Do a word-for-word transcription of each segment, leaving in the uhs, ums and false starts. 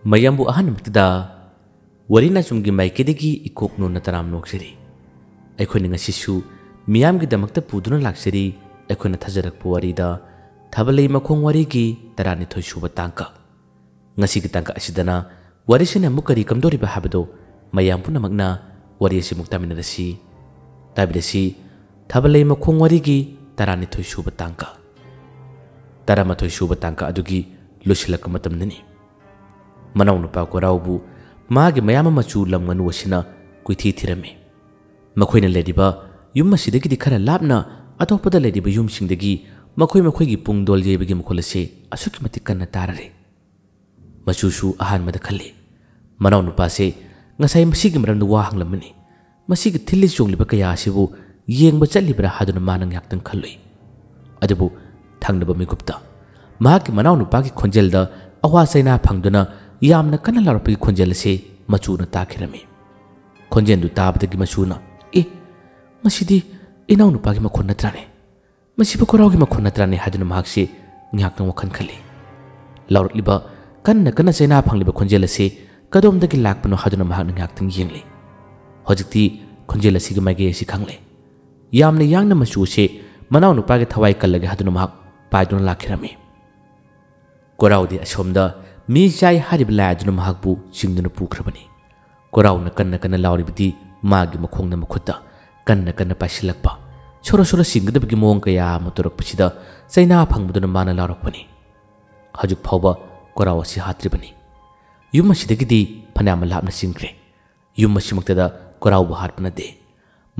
ꯃꯌꯥꯝꯕꯨ ꯑꯍꯥꯟꯕꯃꯛꯇꯗ ꯋꯥꯔꯤ ꯅꯥꯆꯨꯝꯒꯤ ꯃꯥꯏꯀꯩꯗꯒꯤ ꯏꯀꯣꯛ ꯅꯣꯟꯅ ꯇꯔꯥꯝ ꯅꯣꯛꯆꯔꯤ꯫ ꯑꯩꯈꯣꯏꯅ ꯉꯁꯤꯁꯨ ꯃꯤꯌꯥꯝꯒꯤꯗꯃꯛꯇ ꯄꯨꯗꯨꯅ ꯂꯥꯛꯆꯔꯤ ꯑꯩꯈꯣꯏꯅ ꯊꯥꯖꯔꯛꯄ ꯋꯥꯔꯤꯗ ꯊꯥꯕꯜꯂꯩ ꯃꯈꯣꯡ ꯋꯥꯔꯤꯒꯤ ꯇꯔꯥꯅꯤꯊꯣꯏ ꯁꯨꯕ ꯇꯥꯡꯀꯛ꯫ ꯉꯁꯤꯒꯤ ꯇꯥꯡꯀꯛ ꯑꯁꯤꯗꯅ ꯋꯥꯔꯤꯁꯤꯅ ꯑꯃꯨꯛ ꯀꯔꯤ ꯀꯝꯗꯧꯔꯤꯕ ꯍꯥꯏꯕꯗꯣ ꯃꯌꯥꯝ ꯄꯨꯝꯅꯃꯛꯅ ꯋꯥꯔꯤ ꯑꯁꯤꯃꯨꯛ ꯇꯥꯃꯤꯟꯅꯔꯁꯤ꯫ ꯇꯥꯕꯤꯔꯁꯤ ꯊꯥꯕꯜꯂꯩ ꯃꯈꯣꯡ ꯋꯥꯔꯤꯒꯤ ꯇꯔꯥꯅꯤꯊꯣꯏ ꯁꯨꯕ ꯇꯥꯡꯀꯛ꯫ ꯇꯔꯥꯃꯥꯊꯣꯏ ꯁꯨꯕ ꯇꯥꯡꯀꯛ ꯑꯗꯨꯒꯤ ꯂꯣꯏꯁꯤꯜꯂꯛꯄ ꯃꯇꯝꯗꯅꯤ꯫ ꯃꯅꯥꯎꯅꯨꯄꯥ ꯀꯣꯔꯥꯎꯕꯨ ꯃꯥꯒꯤ ꯃꯌꯥꯝꯕ ꯃꯆꯨ ꯂꯝ ꯉꯥꯅꯨ ꯑꯁꯤꯅ ꯀꯣꯏꯊꯤ ꯊꯤꯔꯝꯃꯤ꯫ ꯃꯈꯣꯏꯅ ꯂꯩꯔꯤꯕ ꯌꯨꯝ ꯑꯁꯤꯗꯒꯤꯗꯤ ꯈꯔ ꯂꯥꯞꯅ ꯑꯇꯣꯞꯄꯗ ꯂꯩꯔꯤꯕ ꯌꯨꯝꯁꯤꯡꯗꯒꯤ ꯃꯈꯣꯏ ꯃꯈꯣꯏꯒꯤ ꯄꯨꯡꯗꯣꯜ ꯌꯩꯕꯒꯤ ꯃꯈꯣꯜ ꯑꯁꯤ ꯑꯁꯨꯛꯀꯤ ꯃꯇꯤꯛ ꯀꯟꯅ ꯇꯥꯔꯔꯦ꯫ ꯃꯆꯨꯁꯨ ꯑꯍꯥꯟꯕꯗ ꯈꯜꯂꯤ, ꯃꯅꯥꯎꯅꯨꯄꯥꯁꯦ ꯉꯁꯥꯏ ꯃꯁꯤꯒꯤ ꯃꯔꯝꯗ ꯋꯥ ꯍꯪꯂꯝꯕꯅꯤ, ꯃꯁꯤꯒꯤ ꯊꯤꯜꯂꯤ ꯆꯣꯡꯂꯤꯕ ꯀꯌꯥ ꯑꯁꯤꯕꯨ ꯌꯦꯡꯕ ꯆꯠꯂꯤꯕ꯭ꯔꯥ ꯍꯥꯏꯗꯨꯅ ꯃꯥꯅ ꯉꯥꯏꯍꯥꯛꯇꯪ ꯈꯜꯂꯨꯏ꯫ ꯑꯗꯨꯕꯨ ꯊꯪꯅꯕ ꯃꯤꯀꯨꯞꯇ ꯃꯍꯥꯛꯀꯤ ꯃꯅꯥꯎꯅꯨꯄꯥꯒꯤ ꯈꯣꯟꯖꯦꯜꯗ ꯑꯋꯥ ꯆꯩꯅꯥ ꯐꯪꯗꯨꯅ ꯌꯥꯝꯅ ꯀꯟꯅ ꯂꯥꯎꯔꯛꯄꯒꯤ ꯈꯣꯟꯖꯦꯜ ꯑꯁꯤ ꯃꯆꯨꯅ ꯇꯥꯈꯤꯔꯝꯃꯤ꯫ ꯈꯣꯟꯖꯦꯜꯗꯨ ꯇꯥꯕꯗꯒꯤ ꯃꯆꯨꯅ, "ꯑꯦ, ꯃꯁꯤꯗꯤ ꯏꯅꯥꯎꯅꯨꯄꯥꯒꯤ ꯃꯈꯣꯟ ꯅꯠꯇ꯭ꯔꯥꯅꯦ? ꯃꯁꯤꯕꯨ ꯀꯣꯔꯥꯎꯒꯤ ꯃꯈꯣꯟ ꯅꯠꯇ꯭ꯔꯥꯅꯦ?" ꯍꯥꯏꯗꯨꯅ ꯃꯍꯥꯛꯁꯤ ꯉꯥꯏꯍꯥꯛꯇꯪ ꯋꯥꯈꯜ ꯈꯜꯂꯤ꯫ ꯂꯥꯎꯔꯛꯂꯤꯕ ꯀꯟꯅ ꯀꯟꯅ ꯆꯩꯅꯥ ꯐꯪꯂꯤꯕ ꯈꯣꯟꯖꯦꯜ ꯑꯁꯤ ꯀꯗꯣꯝꯗꯒꯤ ꯂꯥꯛꯄꯅꯣ ꯍꯥꯏꯗꯨꯅ ꯃꯍꯥꯛꯅ ꯉꯥꯏꯍꯥꯛꯇꯪ ꯌꯦꯡꯂꯤ꯫ ꯍꯧꯖꯤꯛꯇꯤ ꯈꯣꯟꯖꯦꯜ ꯑꯁꯤꯒꯤ ꯃꯥꯏꯀꯩ ꯑꯁꯤ ꯈꯪꯂꯦ꯫ ꯌꯥꯝꯅ ꯌꯥꯡꯅ ꯃꯆꯨ ꯑꯁꯤ ꯃꯅꯥꯎꯅꯨꯄꯥꯒꯤ ꯊꯋꯥꯏ ꯀꯜꯂꯒꯦ ꯍꯥꯏꯗꯨꯅ ꯃꯍꯥꯛ ꯄꯥꯏꯗꯨꯅ ꯂꯥꯛꯈꯤꯔꯝꯃꯤ꯫ ꯀꯣꯔꯥꯎꯗꯤ ꯑꯁꯣꯝꯗ ꯃꯤ ꯆꯥꯏ ꯍꯥꯏꯔꯤꯕ ꯂꯥꯏ ꯑꯗꯨꯅ ꯃꯍꯥꯛꯄꯨ ꯆꯤꯡꯗꯨꯅ ꯄꯨꯈ꯭ꯔꯕꯅꯤ꯫ ꯀꯣꯔꯥꯎꯅ ꯀꯟꯅ ꯀꯟꯅ ꯂꯥꯎꯔꯤꯕꯗꯤ ꯃꯥꯒꯤ ꯃꯈꯣꯡꯗ ꯃꯈꯨꯠꯇ ꯀꯟꯅ ꯀꯟꯅ ꯄꯥꯏꯁꯤꯜꯂꯛꯄ, ꯁꯣꯔꯣ ꯁꯣꯔꯣ ꯆꯤꯡꯒꯗꯕꯒꯤ ꯃꯑꯣꯡ ꯀꯌꯥ ꯑꯃ ꯇꯧꯔꯛꯄꯁꯤꯗ ꯆꯩꯅꯥ ꯐꯪꯕꯗꯨꯅ ꯃꯥꯅ ꯂꯥꯎꯔꯛꯄꯅꯤ꯫ ꯍꯧꯖꯤꯛ ꯐꯥꯎꯕ ꯀꯣꯔꯥꯎ ꯑꯁꯤ ꯍꯥꯠꯇ꯭ꯔꯤꯕꯅꯤ꯫ ꯌꯨꯝ ꯑꯁꯤꯗꯒꯤꯗꯤ ꯐꯅꯌꯥꯝ ꯂꯥꯞꯅ ꯆꯤꯡꯈ꯭ꯔꯦ꯫ ꯌꯨꯝ ꯑꯁꯤꯃꯛꯇꯗ ꯀꯣꯔꯥꯎꯕꯨ ꯍꯥꯠꯄ ꯅꯠꯇꯦ꯫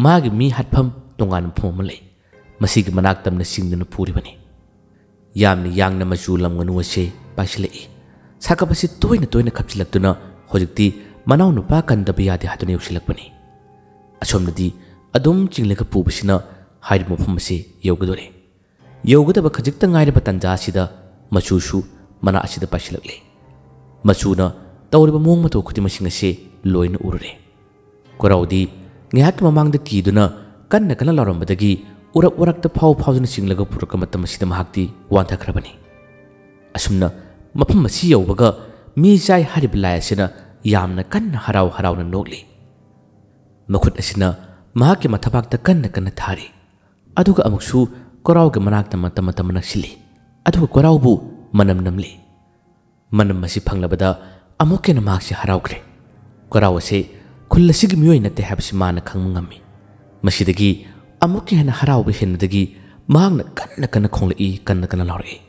ꯃꯥꯒꯤ ꯃꯤ ꯍꯥꯠꯐꯝ ꯇꯣꯉꯥꯟꯕ ꯃꯐꯝ ꯑꯃ ꯂꯩ꯫ ꯃꯁꯤꯒꯤ ꯃꯅꯥꯛ ꯇꯝꯅ ꯆꯤꯡꯗꯨꯅ ꯄꯨꯔꯤꯕꯅꯤ꯫ ꯌꯥꯝꯅ ꯌꯥꯡꯅ ꯃꯆꯨ ꯂꯝ ꯉꯥꯅꯨ ꯑꯁꯤ ꯄꯥꯏꯁꯤꯜꯂꯛꯏ꯫ ꯁꯥꯀꯞ ꯑꯁꯤ ꯇꯣꯏꯅ ꯇꯣꯏꯅ ꯈꯞꯆꯤꯜꯂꯛꯇꯨꯅ ꯍꯧꯖꯤꯛꯇꯤ ꯃꯅꯥꯎꯅꯨꯄꯥ ꯀꯟꯗꯕ ꯌꯥꯗꯦ ꯍꯥꯏꯗꯨꯅ ꯌꯧꯁꯤꯜꯂꯛꯄꯅꯤ꯫ ꯑꯁꯣꯝꯗꯗꯤ ꯑꯗꯨꯝ ꯆꯤꯡꯂꯒ ꯄꯨꯕꯁꯤꯅ ꯍꯥꯏꯔꯤꯕ ꯃꯐꯝ ꯑꯁꯤ ꯌꯧꯒꯗꯣꯔꯦ꯫ ꯌꯧꯒꯗꯕ ꯈꯖꯤꯛꯇ ꯉꯥꯏꯔꯕ ꯇꯥꯟꯖꯥ ꯑꯁꯤꯗ ꯃꯆꯨꯁꯨ ꯃꯅꯥꯛ ꯑꯁꯤꯗ ꯄꯥꯏꯁꯤꯜꯂꯛꯂꯦ꯫ ꯃꯆꯨꯅ ꯇꯧꯔꯤꯕ ꯃꯑꯣꯡ ꯃꯇꯧ ꯈꯨꯗꯤꯡꯃꯛꯁꯤꯡ ꯑꯁꯤ ꯂꯣꯏꯅ ꯎꯔꯨꯔꯦ꯫ ꯀꯣꯔꯥꯎꯗꯤ ꯉꯥꯏꯍꯥꯛꯀꯤ ꯃꯃꯥꯡꯗ ꯀꯤꯗꯨꯅ ꯀꯟꯅ ꯀꯟꯅ ꯂꯥꯎꯔꯝꯕꯗꯒꯤ ꯎꯔꯛ ꯋꯥꯔꯛꯇ ꯐꯥꯎ ꯐꯥꯎꯗꯨꯅ ꯆꯤꯡꯂꯒ ꯄꯨꯔꯛꯄ ꯃꯇꯝ ꯑꯁꯤꯗ ꯃꯍꯥꯛꯇꯤ ꯋꯥꯟꯊꯈ꯭ꯔꯕꯅꯤ꯫ ꯑꯁꯨꯝꯅ ꯃꯐꯝ ꯑꯁꯤ ꯌꯧꯕꯒ ꯃꯤ ꯆꯥꯏ ꯍꯥꯏꯔꯤꯕ ꯂꯥꯏ ꯑꯁꯤꯅ ꯌꯥꯝꯅ ꯀꯟꯅ ꯍꯔꯥꯎ ꯍꯔꯥꯎꯅ ꯅꯣꯛꯂꯤ꯫ ꯃꯈꯨꯠ ꯑꯁꯤꯅ ꯃꯍꯥꯛꯀꯤ ꯃꯊꯕꯥꯛꯇ ꯀꯟꯅ ꯀꯟꯅ ꯊꯥꯔꯤ꯫ ꯑꯗꯨꯒ ꯑꯃꯨꯛꯁꯨ ꯀꯣꯔꯥꯎꯒꯤ ꯃꯅꯥꯛꯇ ꯃꯇꯝ ꯃꯇꯝ ꯅꯛꯁꯤꯜꯂꯤ꯫ ꯑꯗꯨꯒ ꯀꯣꯔꯥꯎꯕꯨ ꯃꯅꯝ ꯅꯝꯂꯤ꯫ ꯃꯅꯝ ꯑꯁꯤ ꯐꯪꯂꯕꯗ ꯑꯃꯨꯛꯀ ꯍꯦꯟꯅ ꯃꯍꯥꯛꯁꯤ ꯍꯔꯥꯎꯈ꯭ꯔꯦ꯫ ꯀꯣꯔꯥꯎ ꯑꯁꯤ ꯈꯨꯜ ꯑꯁꯤꯒꯤ ꯃꯤꯑꯣꯏ ꯅꯠꯇꯦ ꯍꯥꯏꯕꯁꯤ ꯃꯥꯅ ꯈꯪꯕ ꯉꯝꯃꯤ꯫ ꯃꯁꯤꯗꯒꯤ ꯑꯃꯨꯛꯀ ꯍꯦꯟꯅ ꯍꯔꯥꯎꯕ ꯍꯦꯟꯕꯗꯒꯤ ꯃꯍꯥꯛꯅ ꯀꯟꯅ ꯀꯟꯅ ꯈꯣꯡꯂꯛꯏ, ꯀꯟꯅ ꯀꯟꯅ ꯂꯥꯎꯔꯛꯏ꯫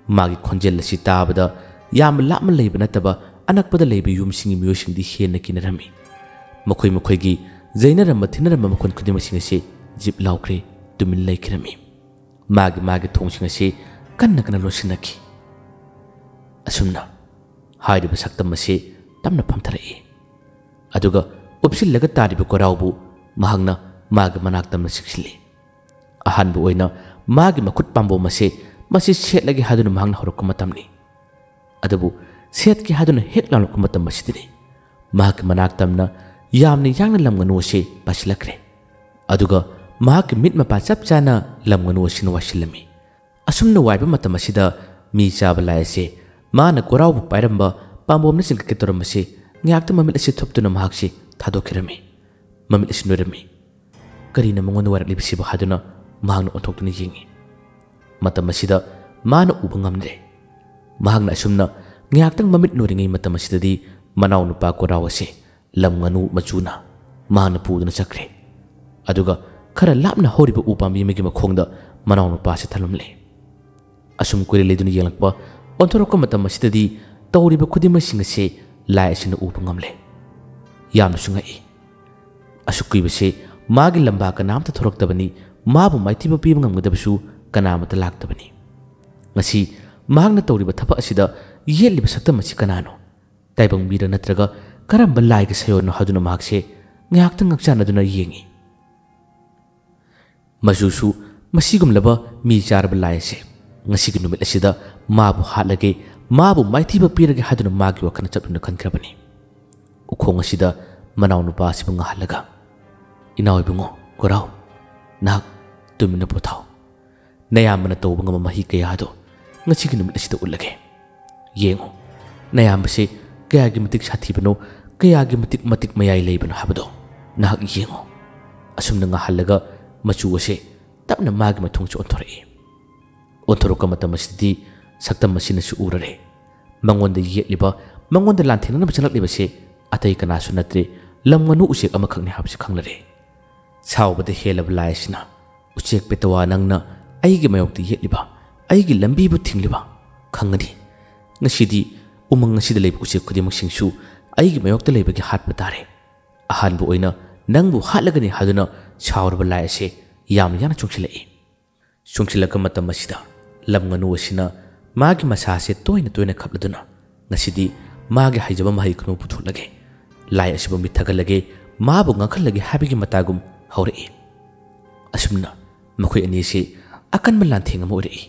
ꯃꯥꯒꯤ ꯈꯣꯟꯖꯦꯜ ꯑꯁꯤ ꯇꯥꯕꯗ ꯌꯥꯝꯅ ꯂꯥꯞꯅ ꯂꯩꯕ ꯅꯠꯇꯕ ꯑꯅꯛꯄꯗ ꯂꯩꯕ ꯌꯨꯝꯁꯤꯡꯒꯤ ꯃꯤꯑꯣꯏꯁꯤꯡꯗꯤ ꯍꯦꯟꯅ ꯀꯤꯅꯔꯝꯃꯤ꯫ ꯃꯈꯣꯏ ꯃꯈꯣꯏꯒꯤ ꯌꯩꯅꯔꯝꯕ ꯊꯤꯅꯔꯝꯕ ꯃꯈꯣꯟ ꯈꯨꯗꯤꯡꯃꯛꯁꯤꯡ ꯑꯁꯤ ꯖꯤꯞ ꯂꯥꯎꯈ꯭ꯔꯦ, ꯇꯨꯃꯤꯟ ꯂꯩꯈꯤꯔꯝꯃꯤ꯫ ꯃꯥꯒꯤ ꯃꯥꯒꯤ ꯊꯣꯡꯁꯤꯡ ꯑꯁꯤ ꯀꯟꯅ ꯀꯟꯅ ꯂꯣꯟꯁꯤꯟꯅꯈꯤ꯫ ꯑꯁꯨꯝꯅ ꯍꯥꯏꯔꯤꯕ ꯁꯛꯇꯝ ꯑꯁꯤ ꯇꯞꯅ ꯐꯝꯊꯔꯛꯏ꯫ ꯑꯗꯨꯒ ꯎꯞꯁꯤꯜꯂꯒ ꯇꯥꯔꯤꯕ ꯀꯣꯔꯥꯎꯕꯨ ꯃꯍꯥꯛꯅ ꯃꯥꯒꯤ ꯃꯅꯥꯛ ꯇꯝꯅ ꯆꯤꯛꯁꯤꯜꯂꯤ꯫ ꯑꯍꯥꯟꯕ ꯑꯣꯏꯅ ꯃꯥꯒꯤ ꯃꯈꯨꯠ ꯄꯥꯝꯕꯣꯝ ꯑꯁꯤ ꯃꯁꯤ ꯁꯦꯠꯂꯒꯦ ꯍꯥꯏꯗꯨꯅ ꯃꯍꯥꯛꯅ ꯍꯧꯔꯛꯄ ꯃꯇꯝꯅꯤ꯫ ꯑꯗꯨꯕꯨ ꯁꯦꯠꯀꯦ ꯍꯥꯏꯗꯨꯅ ꯍꯦꯛ ꯂꯥꯎꯔꯛꯄ ꯃꯇꯝ ꯑꯁꯤꯗꯅꯤ ꯃꯍꯥꯛꯀꯤ ꯃꯅꯥꯛ ꯇꯝꯅ ꯌꯥꯝꯅ ꯌꯥꯡꯅ ꯂꯝꯒꯅꯨ ꯑꯁꯤ ꯄꯥꯏꯁꯤꯜꯂꯛꯈ꯭ꯔꯦ꯫ ꯑꯗꯨꯒ ꯃꯍꯥꯛꯀꯤ ꯃꯤꯠ ꯃꯄꯥ ꯆꯞ ꯆꯥꯅ ꯂꯝꯒꯅꯨ ꯑꯁꯤꯅ ꯋꯥꯏꯁꯤꯜꯂꯝꯃꯤ꯫ ꯑꯁꯨꯝꯅ ꯋꯥꯏꯕ ꯃꯇꯝ ꯑꯁꯤꯗ ꯃꯤ ꯆꯥꯕ ꯂꯥꯏ ꯑꯁꯤ ꯃꯥꯅ ꯀꯣꯔꯥꯎꯕꯨ ꯄꯥꯏꯔꯝꯕ ꯄꯥꯝꯕꯣꯝꯅ ꯆꯤꯡꯈꯠꯀꯦ ꯇꯧꯔꯝꯕꯁꯤ ꯉꯥꯏꯍꯥꯛꯇ ꯃꯃꯤꯠ ꯑꯁꯤ ꯊꯨꯞꯇꯨꯅ ꯃꯍꯥꯛꯁꯤ ꯊꯥꯗꯣꯛꯈꯤꯔꯝꯃꯤ꯫ ꯃꯃꯤꯠ ꯑꯁꯤ ꯅꯣꯏꯔꯝꯃꯤ꯫ ꯀꯔꯤꯅ ꯃꯉꯣꯟꯗ ꯋꯥꯏꯔꯛꯂꯤꯕꯁꯤꯕꯨ ꯍꯥꯏꯗꯨꯅ ꯃꯍꯥꯛꯅ ꯑꯣꯟꯊꯣꯛꯇꯨꯅ ꯌꯦꯡꯉꯤ꯫ ꯃꯇꯝ ꯑꯁꯤꯗ ꯃꯥꯅ ꯎꯕ ꯉꯝꯗ꯭ꯔꯦ꯫ ꯃꯍꯥꯛꯅ ꯑꯁꯨꯝꯅ ꯉꯥꯏꯍꯥꯛꯇꯪ ꯃꯃꯤꯠ ꯅꯣꯏꯔꯤꯉꯩ ꯃꯇꯝ ꯑꯁꯤꯗꯗꯤ ꯃꯅꯥꯎꯅꯨꯄꯥ ꯀꯣꯔꯥꯎ ꯑꯁꯤ ꯂꯝ ꯉꯥꯅꯨ ꯃꯆꯨꯅ ꯃꯍꯥꯛꯅ ꯄꯨꯗꯨꯅ ꯆꯠꯈ꯭ꯔꯦ꯫ ꯑꯗꯨꯒ ꯈꯔ ꯂꯥꯞꯅ ꯍꯧꯔꯤꯕ ꯎ ꯄꯥꯝꯕꯤ ꯑꯃꯒꯤ ꯃꯈꯣꯡꯗ ꯃꯅꯥꯎꯅꯨꯄꯥ ꯑꯁꯤ ꯊꯝꯂꯝꯂꯦ꯫ ꯑꯁꯨꯝ ꯀꯨꯏꯔꯦ ꯂꯩꯗꯨꯅ ꯌꯦꯡꯂꯛꯄ ꯑꯣꯟꯊꯣꯔꯛꯄ ꯃꯇꯝ ꯑꯁꯤꯗꯗꯤ ꯇꯧꯔꯤꯕ ꯈꯨꯗꯤꯡꯃꯛꯁꯤꯡ ꯑꯁꯤ ꯂꯥꯏ ꯑꯁꯤꯅ ꯎꯕ ꯉꯝꯂꯦ꯫ ꯌꯥꯝꯅꯁꯨ ꯉꯛꯏ꯫ ꯑꯁꯨꯛ ꯀꯨꯏꯕꯁꯤ ꯃꯥꯒꯤ ꯂꯝꯕꯥ ꯀꯅꯥꯝꯇ ꯊꯣꯔꯛꯇꯕꯅꯤ, ꯃꯥꯕꯨ ꯃꯥꯏꯊꯤꯕ ꯄꯤꯕ ꯉꯝꯒꯗꯕꯁꯨ ꯀꯅꯥ ꯑꯃꯠꯇ ꯂꯥꯛꯇꯕꯅꯤ꯫ ꯉꯁꯤ ꯃꯍꯥꯛꯅ ꯇꯧꯔꯤꯕ ꯊꯕꯛ ꯑꯁꯤꯗ ꯌꯦꯠꯂꯤꯕ ꯁꯛꯇꯝ ꯑꯁꯤ ꯀꯅꯥꯅꯣ? ꯇꯥꯏꯕꯪ ꯃꯤꯔ ꯅꯠꯇ꯭ꯔꯒ ꯀꯔꯝꯕ ꯂꯥꯏꯒꯤ ꯁꯌꯣꯟꯅꯣ ꯍꯥꯏꯗꯨꯅ ꯃꯍꯥꯛꯁꯦ ꯉꯥꯏꯍꯥꯛꯇꯪ ꯉꯛꯆꯥꯟꯅꯗꯨꯅ ꯌꯦꯡꯉꯤ꯫ ꯃꯆꯨꯁꯨ ꯃꯁꯤꯒꯨꯝꯂꯕ ꯃꯤ ꯆꯥꯔꯕ ꯂꯥꯏ ꯑꯁꯦ ꯉꯁꯤꯒꯤ ꯅꯨꯃꯤꯠ ꯑꯁꯤꯗ ꯃꯥꯕꯨ ꯍꯥꯠꯂꯒꯦ, ꯃꯥꯕꯨ ꯃꯥꯏꯊꯤꯕ ꯄꯤꯔꯒꯦ ꯍꯥꯏꯗꯨꯅ ꯃꯥꯒꯤ ꯋꯥꯈꯜꯅ ꯆꯞ ꯌꯨꯡꯅ ꯈꯟꯈ꯭ꯔꯕꯅꯤ꯫ ꯎꯈꯣꯡ ꯑꯁꯤꯗ ꯃꯅꯥꯎꯅꯨꯄꯥ ꯑꯁꯤꯕꯨ ꯉꯥꯍꯜꯂꯒ, "ꯏꯅꯥꯎ ꯏꯕꯨꯡꯉꯣ ꯀꯣꯔꯥꯎ, ꯅꯍꯥꯛ ꯇꯨꯃꯤꯟꯅ ꯄꯣꯊꯥꯎ꯫ ꯅꯌꯥꯝꯕꯅ ꯇꯧꯕ ꯉꯝꯕ ꯃꯍꯩ ꯀꯌꯥ ꯑꯗꯨ ꯉꯁꯤꯒꯤ ꯅꯨꯃꯤꯠ ꯑꯁꯤꯗ ꯎꯠꯂꯒꯦ꯫ ꯌꯦꯡꯉꯨ, "ꯅꯌꯥꯝꯕꯁꯦ ꯀꯌꯥꯒꯤ ꯃꯇꯤꯛ ꯁꯥꯊꯤꯕꯅꯣ, ꯀꯌꯥꯒꯤ ꯃꯇꯤꯛ ꯃꯇꯤꯛ ꯃꯌꯥꯏ ꯂꯩꯕꯅꯣ ꯍꯥꯏꯕꯗꯣ ꯅꯍꯥꯛ ꯌꯦꯡꯉꯣ"꯫ ꯑꯁꯨꯝꯅ ꯉꯥꯡꯍꯜꯂꯒ ꯃꯆꯨ ꯑꯁꯦ ꯇꯞꯅ ꯃꯥꯒꯤ ꯃꯊꯨꯟꯁꯨ ꯑꯣꯟꯊꯣꯔꯛꯏ꯫ ꯑꯣꯟꯊꯣꯔꯛꯄ ꯃꯇꯝ ꯑꯁꯤꯗꯗꯤ ꯁꯛꯇꯝ ꯑꯁꯤꯅꯁꯨ ꯎꯔꯔꯦ꯫ ꯃꯉꯣꯟꯗ ꯌꯦꯠꯂꯤꯕ, ꯃꯉꯣꯟꯗ ꯂꯥꯟꯊꯦꯡꯅꯅꯕ ꯆꯪꯂꯛꯂꯤꯕꯁꯦ ꯑꯇꯩ ꯀꯅꯥꯁꯨ ꯅꯠꯇ꯭ꯔꯦ, ꯂꯝ ꯉꯥꯅꯨ ꯎꯆꯦꯛ ꯑꯃꯈꯛꯅꯤ ꯍꯥꯏꯕꯁꯤ ꯈꯪꯂꯔꯦ꯫ ꯁꯥꯎꯕꯗ ꯍꯦꯜꯂꯕ ꯂꯥꯏ ꯑꯁꯤꯅ, "ꯎꯆꯦꯛ ꯄꯦꯇꯋꯥ, ꯅꯪꯅ ꯑꯩꯒꯤ ꯃꯥꯌꯣꯛꯇ ꯌꯦꯠꯂꯤꯕ, ꯑꯩꯒꯤ ꯂꯝꯕꯤꯕꯨ ꯊꯤꯡꯂꯤꯕ ꯈꯪꯒꯅꯤ꯫ ꯉꯁꯤꯗꯤ, ꯎꯃꯪ ꯑꯁꯤꯗ ꯂꯩꯕ ꯎꯆꯦꯛ ꯈꯨꯗꯤꯡꯃꯛꯁꯤꯡꯁꯨ ꯑꯩꯒꯤ ꯃꯥꯌꯣꯛꯇ ꯂꯩꯕꯒꯤ ꯍꯥꯠꯄ ꯇꯥꯔꯦ꯫ ꯑꯍꯥꯟꯕ ꯑꯣꯏꯅ ꯅꯪꯕꯨ ꯍꯥꯠꯂꯒꯅꯤ" ꯍꯥꯏꯗꯨꯅ ꯁꯥꯎꯔꯕ ꯂꯥꯏ ꯑꯁꯦ ꯌꯥꯝꯅ ꯌꯥꯡꯅ ꯆꯣꯡꯁꯤꯜꯂꯛꯏ꯫ ꯆꯣꯡꯁꯤꯜꯂꯛꯄ ꯃꯇꯝ ꯑꯁꯤꯗ ꯂꯝ ꯉꯥꯅꯨ ꯑꯁꯤꯅ ꯃꯥꯒꯤ ꯃꯁꯥꯁꯦ ꯇꯣꯏꯅ ꯇꯣꯏꯅ ꯈꯞꯂꯗꯨꯅ, "ꯉꯁꯤꯗꯤ ꯃꯥꯒꯤ ꯍꯩꯖꯕ ꯃꯍꯩ ꯈꯨꯅꯨ ꯄꯨꯊꯣꯛꯂꯒꯦ, ꯂꯥꯏ ꯑꯁꯤꯕꯨ ꯃꯤꯠ ꯊꯛꯍꯜꯂꯒꯦ, ꯃꯥꯕꯨ ꯉꯥꯡꯍꯜꯂꯒꯦ" ꯍꯥꯏꯕꯒꯤ ꯃꯇꯥꯒꯨꯝ ꯍꯧꯔꯛꯏ꯫ ꯑꯁꯨꯝꯅ ꯃꯈꯣꯏ ꯑꯅꯤꯁꯤ ꯑꯀꯟꯕ ꯂꯥꯟꯊꯦꯡ ꯑꯃ ꯑꯣꯏꯔꯛꯏ꯫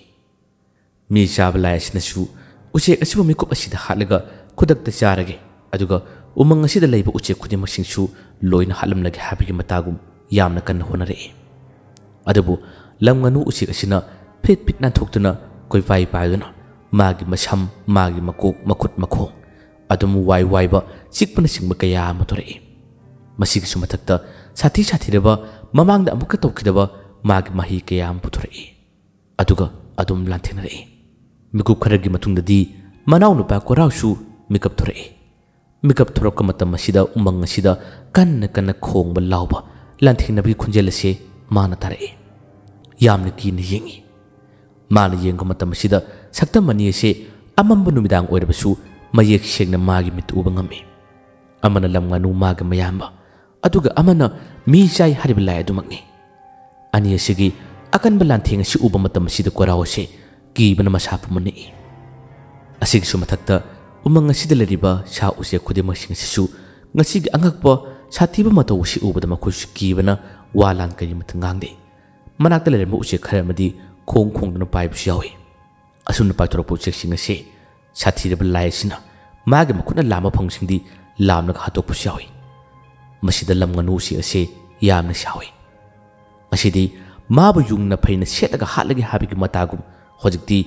ꯃꯤ ꯆꯥꯕ ꯂꯥꯏ ꯑꯁꯤꯅꯁꯨ ꯎꯆꯦꯛ ꯑꯁꯤꯕꯨ ꯃꯤꯀꯨꯞ ꯑꯁꯤꯗ ꯍꯥꯠꯂꯒ ꯈꯨꯗꯛꯇ ꯆꯥꯔꯒꯦ, ꯑꯗꯨꯒ ꯎꯃꯪ ꯑꯁꯤꯗ ꯂꯩꯕ ꯎꯆꯦꯛ ꯈꯨꯗꯤꯡꯃꯛꯁꯤꯡꯁꯨ ꯂꯣꯏꯅ ꯍꯥꯠꯂꯝꯂꯒꯦ ꯍꯥꯏꯕꯒꯤ ꯃꯇꯥꯒꯨꯝ ꯌꯥꯝꯅ ꯀꯟꯅ ꯍꯣꯠꯅꯔꯛꯏ꯫ ꯑꯗꯨꯕꯨ ꯂꯝ ꯉꯥꯅꯨ ꯎꯆꯦꯛ ꯑꯁꯤꯅ ꯐꯤꯠ ꯐꯤꯠ ꯅꯥꯟꯊꯣꯛꯇꯨꯅ ꯀꯣꯏꯄꯥꯏ ꯄꯥꯏꯗꯨꯅ ꯃꯥꯒꯤ ꯃꯁꯝ, ꯃꯥꯒꯤ ꯃꯀꯣꯛ, ꯃꯈꯨꯠ, ꯃꯈꯣꯡ ꯑꯗꯨꯝ ꯋꯥꯏ ꯋꯥꯏꯕ, ꯆꯤꯛꯄꯅꯆꯤꯡꯕ ꯀꯌꯥ ꯑꯃ ꯊꯣꯔꯛꯏ꯫ ꯃꯁꯤꯒꯤꯁꯨ ꯃꯊꯛꯇ ꯁꯥꯊꯤ ꯁꯥꯊꯤꯔꯕ, ꯃꯃꯥꯡꯗ ꯑꯃꯨꯛꯀ ꯇꯧꯈꯤꯗꯕ ꯃꯥꯒꯤ ꯃꯍꯩ ꯀꯌꯥ ꯑꯃ ꯄꯨꯊꯣꯔꯛꯏ꯫ ꯑꯗꯨꯒ ꯑꯗꯨꯝ ꯂꯥꯟꯊꯦꯡꯅꯔꯛꯏ꯫ ꯃꯤꯀꯨꯞ ꯈꯔꯒꯤ ꯃꯇꯨꯡꯗꯗꯤ ꯃꯅꯥꯎꯅꯨꯄꯥ ꯀꯣꯔꯥꯎꯁꯨ ꯃꯤꯀꯞ ꯊꯣꯔꯛꯏ꯫ ꯃꯤꯀꯞ ꯊꯣꯔꯛꯄ ꯃꯇꯝ ꯑꯁꯤꯗ ꯎꯃꯪ ꯑꯁꯤꯗ ꯀꯟꯅ ꯀꯟꯅ ꯈꯣꯡꯕ ꯂꯥꯎꯕ, ꯂꯥꯟꯊꯦꯡꯅꯕꯒꯤ ꯈꯣꯟꯖꯦꯜ ꯑꯁꯦ ꯃꯥꯅ ꯇꯥꯔꯛꯏ꯫ ꯌꯥꯝꯅ ꯀꯤꯅ ꯌꯦꯡꯏ꯫ ꯃꯥꯅ ꯌꯦꯡꯕ ꯃꯇꯝ ꯑꯁꯤꯗ ꯁꯛꯇꯝ ꯑꯅꯤ ꯑꯁꯦ ꯑꯃꯝꯕ ꯅꯨꯃꯤꯗꯥꯡ ꯑꯣꯏꯔꯕꯁꯨ ꯃꯌꯦꯛ ꯁꯦꯡꯅ ꯃꯥꯒꯤ ꯃꯤꯠꯇ ꯎꯕ ꯉꯝꯃꯤ꯫ ꯑꯃꯅ ꯂꯝ ꯉꯥꯅꯨ ꯃꯥꯒꯤ ꯃꯌꯥꯝꯕ, ꯑꯗꯨꯒ ꯑꯃꯅ ꯃꯤ ꯆꯥꯏ ꯍꯥꯏꯔꯤꯕ ꯂꯥꯏ ꯑꯗꯨꯃꯛꯅꯤ꯫ ꯑꯅꯤ ꯑꯁꯤꯒꯤ ꯑꯀꯟꯕ ꯂꯥꯟꯊꯦꯡ ꯑꯁꯤ ꯎꯕ ꯃꯇꯝ ꯑꯁꯤꯗ ꯀꯣꯔꯥꯎ ꯑꯁꯦ ꯀꯤꯕꯅ ꯃꯁꯥ ꯄꯨꯝꯕ ꯅꯤꯛꯏ꯫ ꯑꯁꯤꯒꯤꯁꯨ ꯃꯊꯛꯇ ꯎꯃꯪ ꯑꯁꯤꯗ ꯂꯩꯔꯤꯕ ꯁꯥ ꯎꯆꯦꯛ ꯈꯨꯗꯤꯡꯃꯛꯁꯤꯡ ꯑꯁꯤꯁꯨ ꯉꯁꯤꯒꯤ ꯑꯉꯛꯄ ꯁꯥꯊꯤꯕ ꯃꯇꯧ ꯑꯁꯤ ꯎꯕꯗ ꯃꯈꯣꯏꯁꯨ ꯀꯤꯕꯅ ꯋꯥ ꯂꯥꯟ ꯀꯔꯤꯃꯠꯇ ꯉꯥꯡꯗꯦ꯫ ꯃꯅꯥꯛꯇ ꯂꯩꯔꯝꯕ ꯎꯆꯦꯛ ꯈꯔ ꯑꯃꯗꯤ ꯈꯣꯡ ꯈꯣꯡꯗꯨꯅ ꯄꯥꯏꯕꯁꯨ ꯌꯥꯎꯏ꯫ ꯑꯁꯨꯝꯅ ꯄꯥꯏꯊꯣꯔꯛꯄ ꯎꯆꯦꯛꯁꯤꯡ ꯑꯁꯤ ꯁꯥꯊꯤꯔꯕ ꯂꯥꯏ ꯑꯁꯤꯅ ꯃꯥꯒꯤ ꯃꯈꯨꯠꯅ ꯂꯥꯝꯕ ꯐꯪꯁꯤꯡꯗꯤ ꯂꯥꯝꯂꯒ ꯍꯥꯠꯇꯣꯛꯄꯁꯨ ꯌꯥꯎꯏ꯫ ꯃꯁꯤꯗ ꯂꯝ ꯉꯥꯅꯨ ꯎꯆꯦꯛ ꯑꯁꯤ ꯌꯥꯝꯅ ꯁꯥꯎꯏ꯫ ꯉꯁꯤꯗꯤ ꯃꯥꯕꯨ ꯌꯨꯡꯅ ꯐꯩꯅ ꯁꯦꯠꯂꯒ ꯍꯥꯠꯂꯒꯦ ꯍꯥꯏꯕꯒꯤ ꯃꯇꯥꯒꯨꯝ ꯍꯧꯖꯤꯛꯇꯤ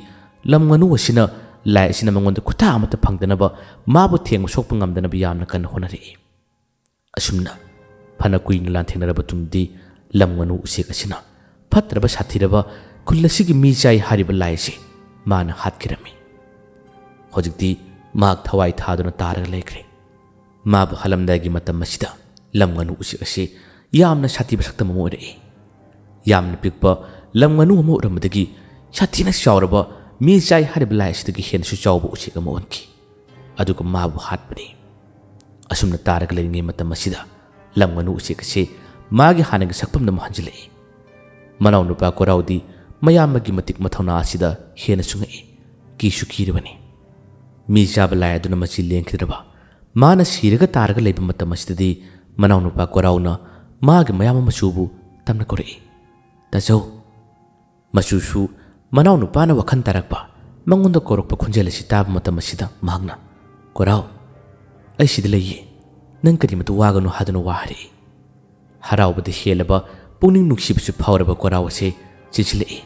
ꯂꯝ ꯉꯥꯅꯨ ꯑꯁꯤꯅ ꯂꯥꯏ ꯑꯁꯤꯅ ꯃꯉꯣꯟꯗ ꯈꯨꯠꯊꯥ ꯑꯃꯠꯇ ꯐꯪꯗꯅꯕ, ꯃꯥꯕꯨ ꯊꯦꯡꯕ ꯁꯣꯛꯄ ꯉꯝꯗꯅꯕ ꯌꯥꯝꯅ ꯀꯟꯅ ꯍꯣꯠꯅꯔꯛꯏ꯫ ꯑꯁꯨꯝꯅ ꯐꯅ ꯀꯨꯏꯅ ꯂꯥꯟꯊꯦꯡꯅꯔꯕ ꯇꯨꯡꯗꯤ ꯂꯝ ꯉꯥꯅꯨ ꯎꯆꯦꯛ ꯑꯁꯤꯅ ꯐꯠꯇ꯭ꯔꯕ ꯁꯥꯊꯤꯔꯕ ꯈꯨꯜ ꯑꯁꯤꯒꯤ ꯃꯤ ꯆꯥꯏ ꯍꯥꯏꯔꯤꯕ ꯂꯥꯏ ꯑꯁꯤ ꯃꯥꯅ ꯍꯥꯠꯈꯤꯔꯝꯃꯤ꯫ ꯍꯧꯖꯤꯛꯇꯤ ꯃꯍꯥꯛ ꯊꯋꯥꯏ ꯊꯥꯗꯨꯅ ꯇꯥꯔꯒ ꯂꯩꯈ꯭ꯔꯦ꯫ ꯃꯥꯕꯨ ꯍꯥꯠꯂꯝꯗꯥꯏꯒꯤ ꯃꯇꯝ ꯑꯁꯤꯗ ꯂꯝ ꯉꯥꯅꯨ ꯎꯆꯦꯛ ꯑꯁꯤ ꯌꯥꯝꯅ ꯁꯥꯊꯤꯕ ꯁꯛꯇꯝ ꯑꯃ ꯑꯣꯏꯔꯛꯏ꯫ ꯌꯥꯝꯅ ꯄꯤꯛꯄ ꯂꯝ ꯉꯥꯅꯨ ꯑꯃ ꯑꯣꯏꯔꯝꯕꯗꯒꯤ ꯁꯥꯊꯤꯅ ꯆꯥꯎꯔꯕ ꯃꯤ ꯆꯥꯏ ꯍꯥꯏꯔꯤꯕ ꯂꯥꯏ ꯑꯁꯤꯗꯒꯤ ꯍꯦꯟꯅꯁꯨ ꯆꯥꯎꯕ ꯎꯆꯦꯛ ꯑꯃ ꯑꯣꯟꯈꯤ꯫ ꯑꯗꯨꯒ ꯃꯥꯕꯨ ꯍꯥꯠꯄꯅꯤ꯫ ꯑꯁꯨꯝꯅ ꯇꯥꯔꯒ ꯂꯩꯔꯤꯉꯩ ꯃꯇꯝ ꯑꯁꯤꯗ ꯂꯝ ꯉꯥꯅꯨ ꯎꯆꯦꯛ ꯑꯁꯤ ꯃꯥꯒꯤ ꯍꯥꯟꯅꯒꯤ ꯁꯛꯐꯝꯗ ꯑꯃꯨꯛ ꯍꯟꯖꯤꯜꯂꯛꯏ꯫ ꯃꯅꯥꯎꯅꯨꯄꯥ ꯀꯣꯔꯥꯎꯗꯤ ꯃꯌꯥꯝꯕꯒꯤ ꯃꯇꯤꯛ ꯃꯊꯧꯅꯥ ꯑꯁꯤꯗ ꯍꯦꯟꯅꯁꯨ ꯉꯛꯏ, ꯀꯤꯁꯨ ꯀꯤꯔꯕꯅꯤ꯫ ꯃꯤ ꯆꯥꯕ ꯂꯥꯏ ꯑꯗꯨꯅ ꯃꯆꯤ ꯂꯦꯡꯈꯤꯗ꯭ꯔꯕ, ꯃꯥꯅ ꯁꯤꯔꯒ ꯇꯥꯔꯒ ꯂꯩꯕ ꯃꯇꯝ ꯑꯁꯤꯗꯗꯤ ꯃꯅꯥꯎꯅꯨꯄꯥ ꯀꯣꯔꯥꯎꯅ ꯃꯥꯒꯤ ꯃꯌꯥꯝꯕ ꯃꯆꯨꯕꯨ ꯇꯝꯅ ꯀꯧꯔꯛꯏ, "ꯇꯥꯖꯧ!" ꯃꯆꯨꯁꯨ ꯃꯅꯥꯎꯅꯨꯄꯥꯅ ꯋꯥꯈꯜ ꯇꯥꯔꯛꯄ, ꯃꯉꯣꯟꯗ ꯀꯧꯔꯛꯄ ꯈꯣꯟꯖꯦꯜ ꯑꯁꯤ ꯇꯥꯕ ꯃꯇꯝ ꯑꯁꯤꯗ ꯃꯍꯥꯛꯅ, "ꯀꯣꯔꯥꯎ, ꯑꯩ ꯁꯤꯗ ꯂꯩꯌꯦ, ꯅꯪ ꯀꯔꯤꯃꯇ ꯋꯥꯒꯅꯨ" ꯍꯥꯏꯗꯨꯅ ꯋꯥ ꯍꯥꯏꯔꯛꯏ꯫ ꯍꯔꯥꯎꯕꯗ ꯍꯦꯜꯂꯕ ꯄꯨꯛꯅꯤꯡ ꯅꯨꯡꯁꯤꯕꯁꯨ ꯐꯥꯎꯔꯕ ꯀꯣꯔꯥꯎ ꯑꯁꯤ ꯆꯦꯟꯁꯤꯜꯂꯛꯏ꯫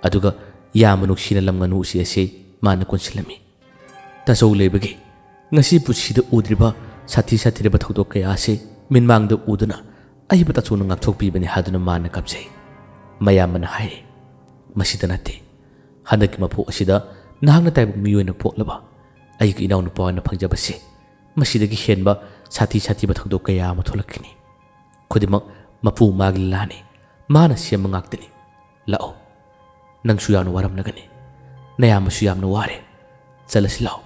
ꯑꯗꯨꯒ ꯌꯥꯝꯅ ꯅꯨꯡꯁꯤꯅ ꯂꯝ ꯉꯥꯅꯨ ꯎꯆꯦꯛ ꯑꯁꯤ ꯃꯥꯅ ꯀꯣꯟꯁꯤꯜꯂꯝꯃꯤ꯫ "ꯇꯥꯖꯧ ꯂꯩꯕꯒꯤ ꯉꯁꯤ ꯄꯨꯟꯁꯤꯗ ꯎꯗ꯭ꯔꯤꯕ ꯁꯥꯊꯤ ꯁꯥꯊꯤꯔꯕ ꯊꯧꯗꯣꯛ ꯀꯌꯥ ꯑꯁꯤ ꯃꯤꯠꯃꯥꯡꯗ ꯎꯗꯨꯅ ꯑꯏꯕ ꯇꯥꯖꯧꯅ ꯉꯥꯛꯊꯣꯛꯄꯤꯕꯅꯤ" ꯍꯥꯏꯗꯨꯅ ꯃꯥꯅ ꯀꯞꯆꯩ꯫ ꯃꯌꯥꯝꯕꯅ ꯍꯥꯏꯔꯤ, "ꯃꯁꯤꯗ ꯅꯠꯇꯦ, ꯍꯟꯗꯛꯀꯤ ꯃꯄꯣꯛ ꯑꯁꯤꯗ ꯅꯍꯥꯛꯅ ꯇꯥꯏꯕꯪ ꯃꯤ ꯑꯣꯏꯅ ꯄꯣꯛꯂꯕ ꯑꯩꯒꯤ ꯏꯅꯥꯎꯅꯨꯄꯥ ꯑꯣꯏꯅ ꯐꯪꯖꯕꯁꯦ, ꯃꯁꯤꯗꯒꯤ ꯍꯦꯟꯕ ꯁꯥꯊꯤ ꯁꯥꯊꯤꯕ ꯊꯧꯗꯣꯛ ꯀꯌꯥ ꯑꯃ ꯊꯣꯛꯂꯛꯈꯤꯅꯤ꯫ ꯈꯨꯗꯤꯡꯃꯛ ꯃꯄꯨ ꯃꯥꯒꯤ ꯂꯤꯂꯥꯅꯤ, ꯃꯥꯅ ꯁꯦꯝꯕ ꯉꯥꯛꯇꯅꯤ꯫ ꯂꯥꯛꯑꯣ, ꯅꯪꯁꯨ ꯌꯥꯝꯅ ꯋꯥꯔꯝꯂꯒꯅꯤ, ꯅꯌꯥꯝꯕꯁꯨ ꯌꯥꯝꯅ ꯋꯥꯔꯦ꯫ ꯆꯠꯂꯁꯤ ꯂꯥꯛꯑꯣ꯫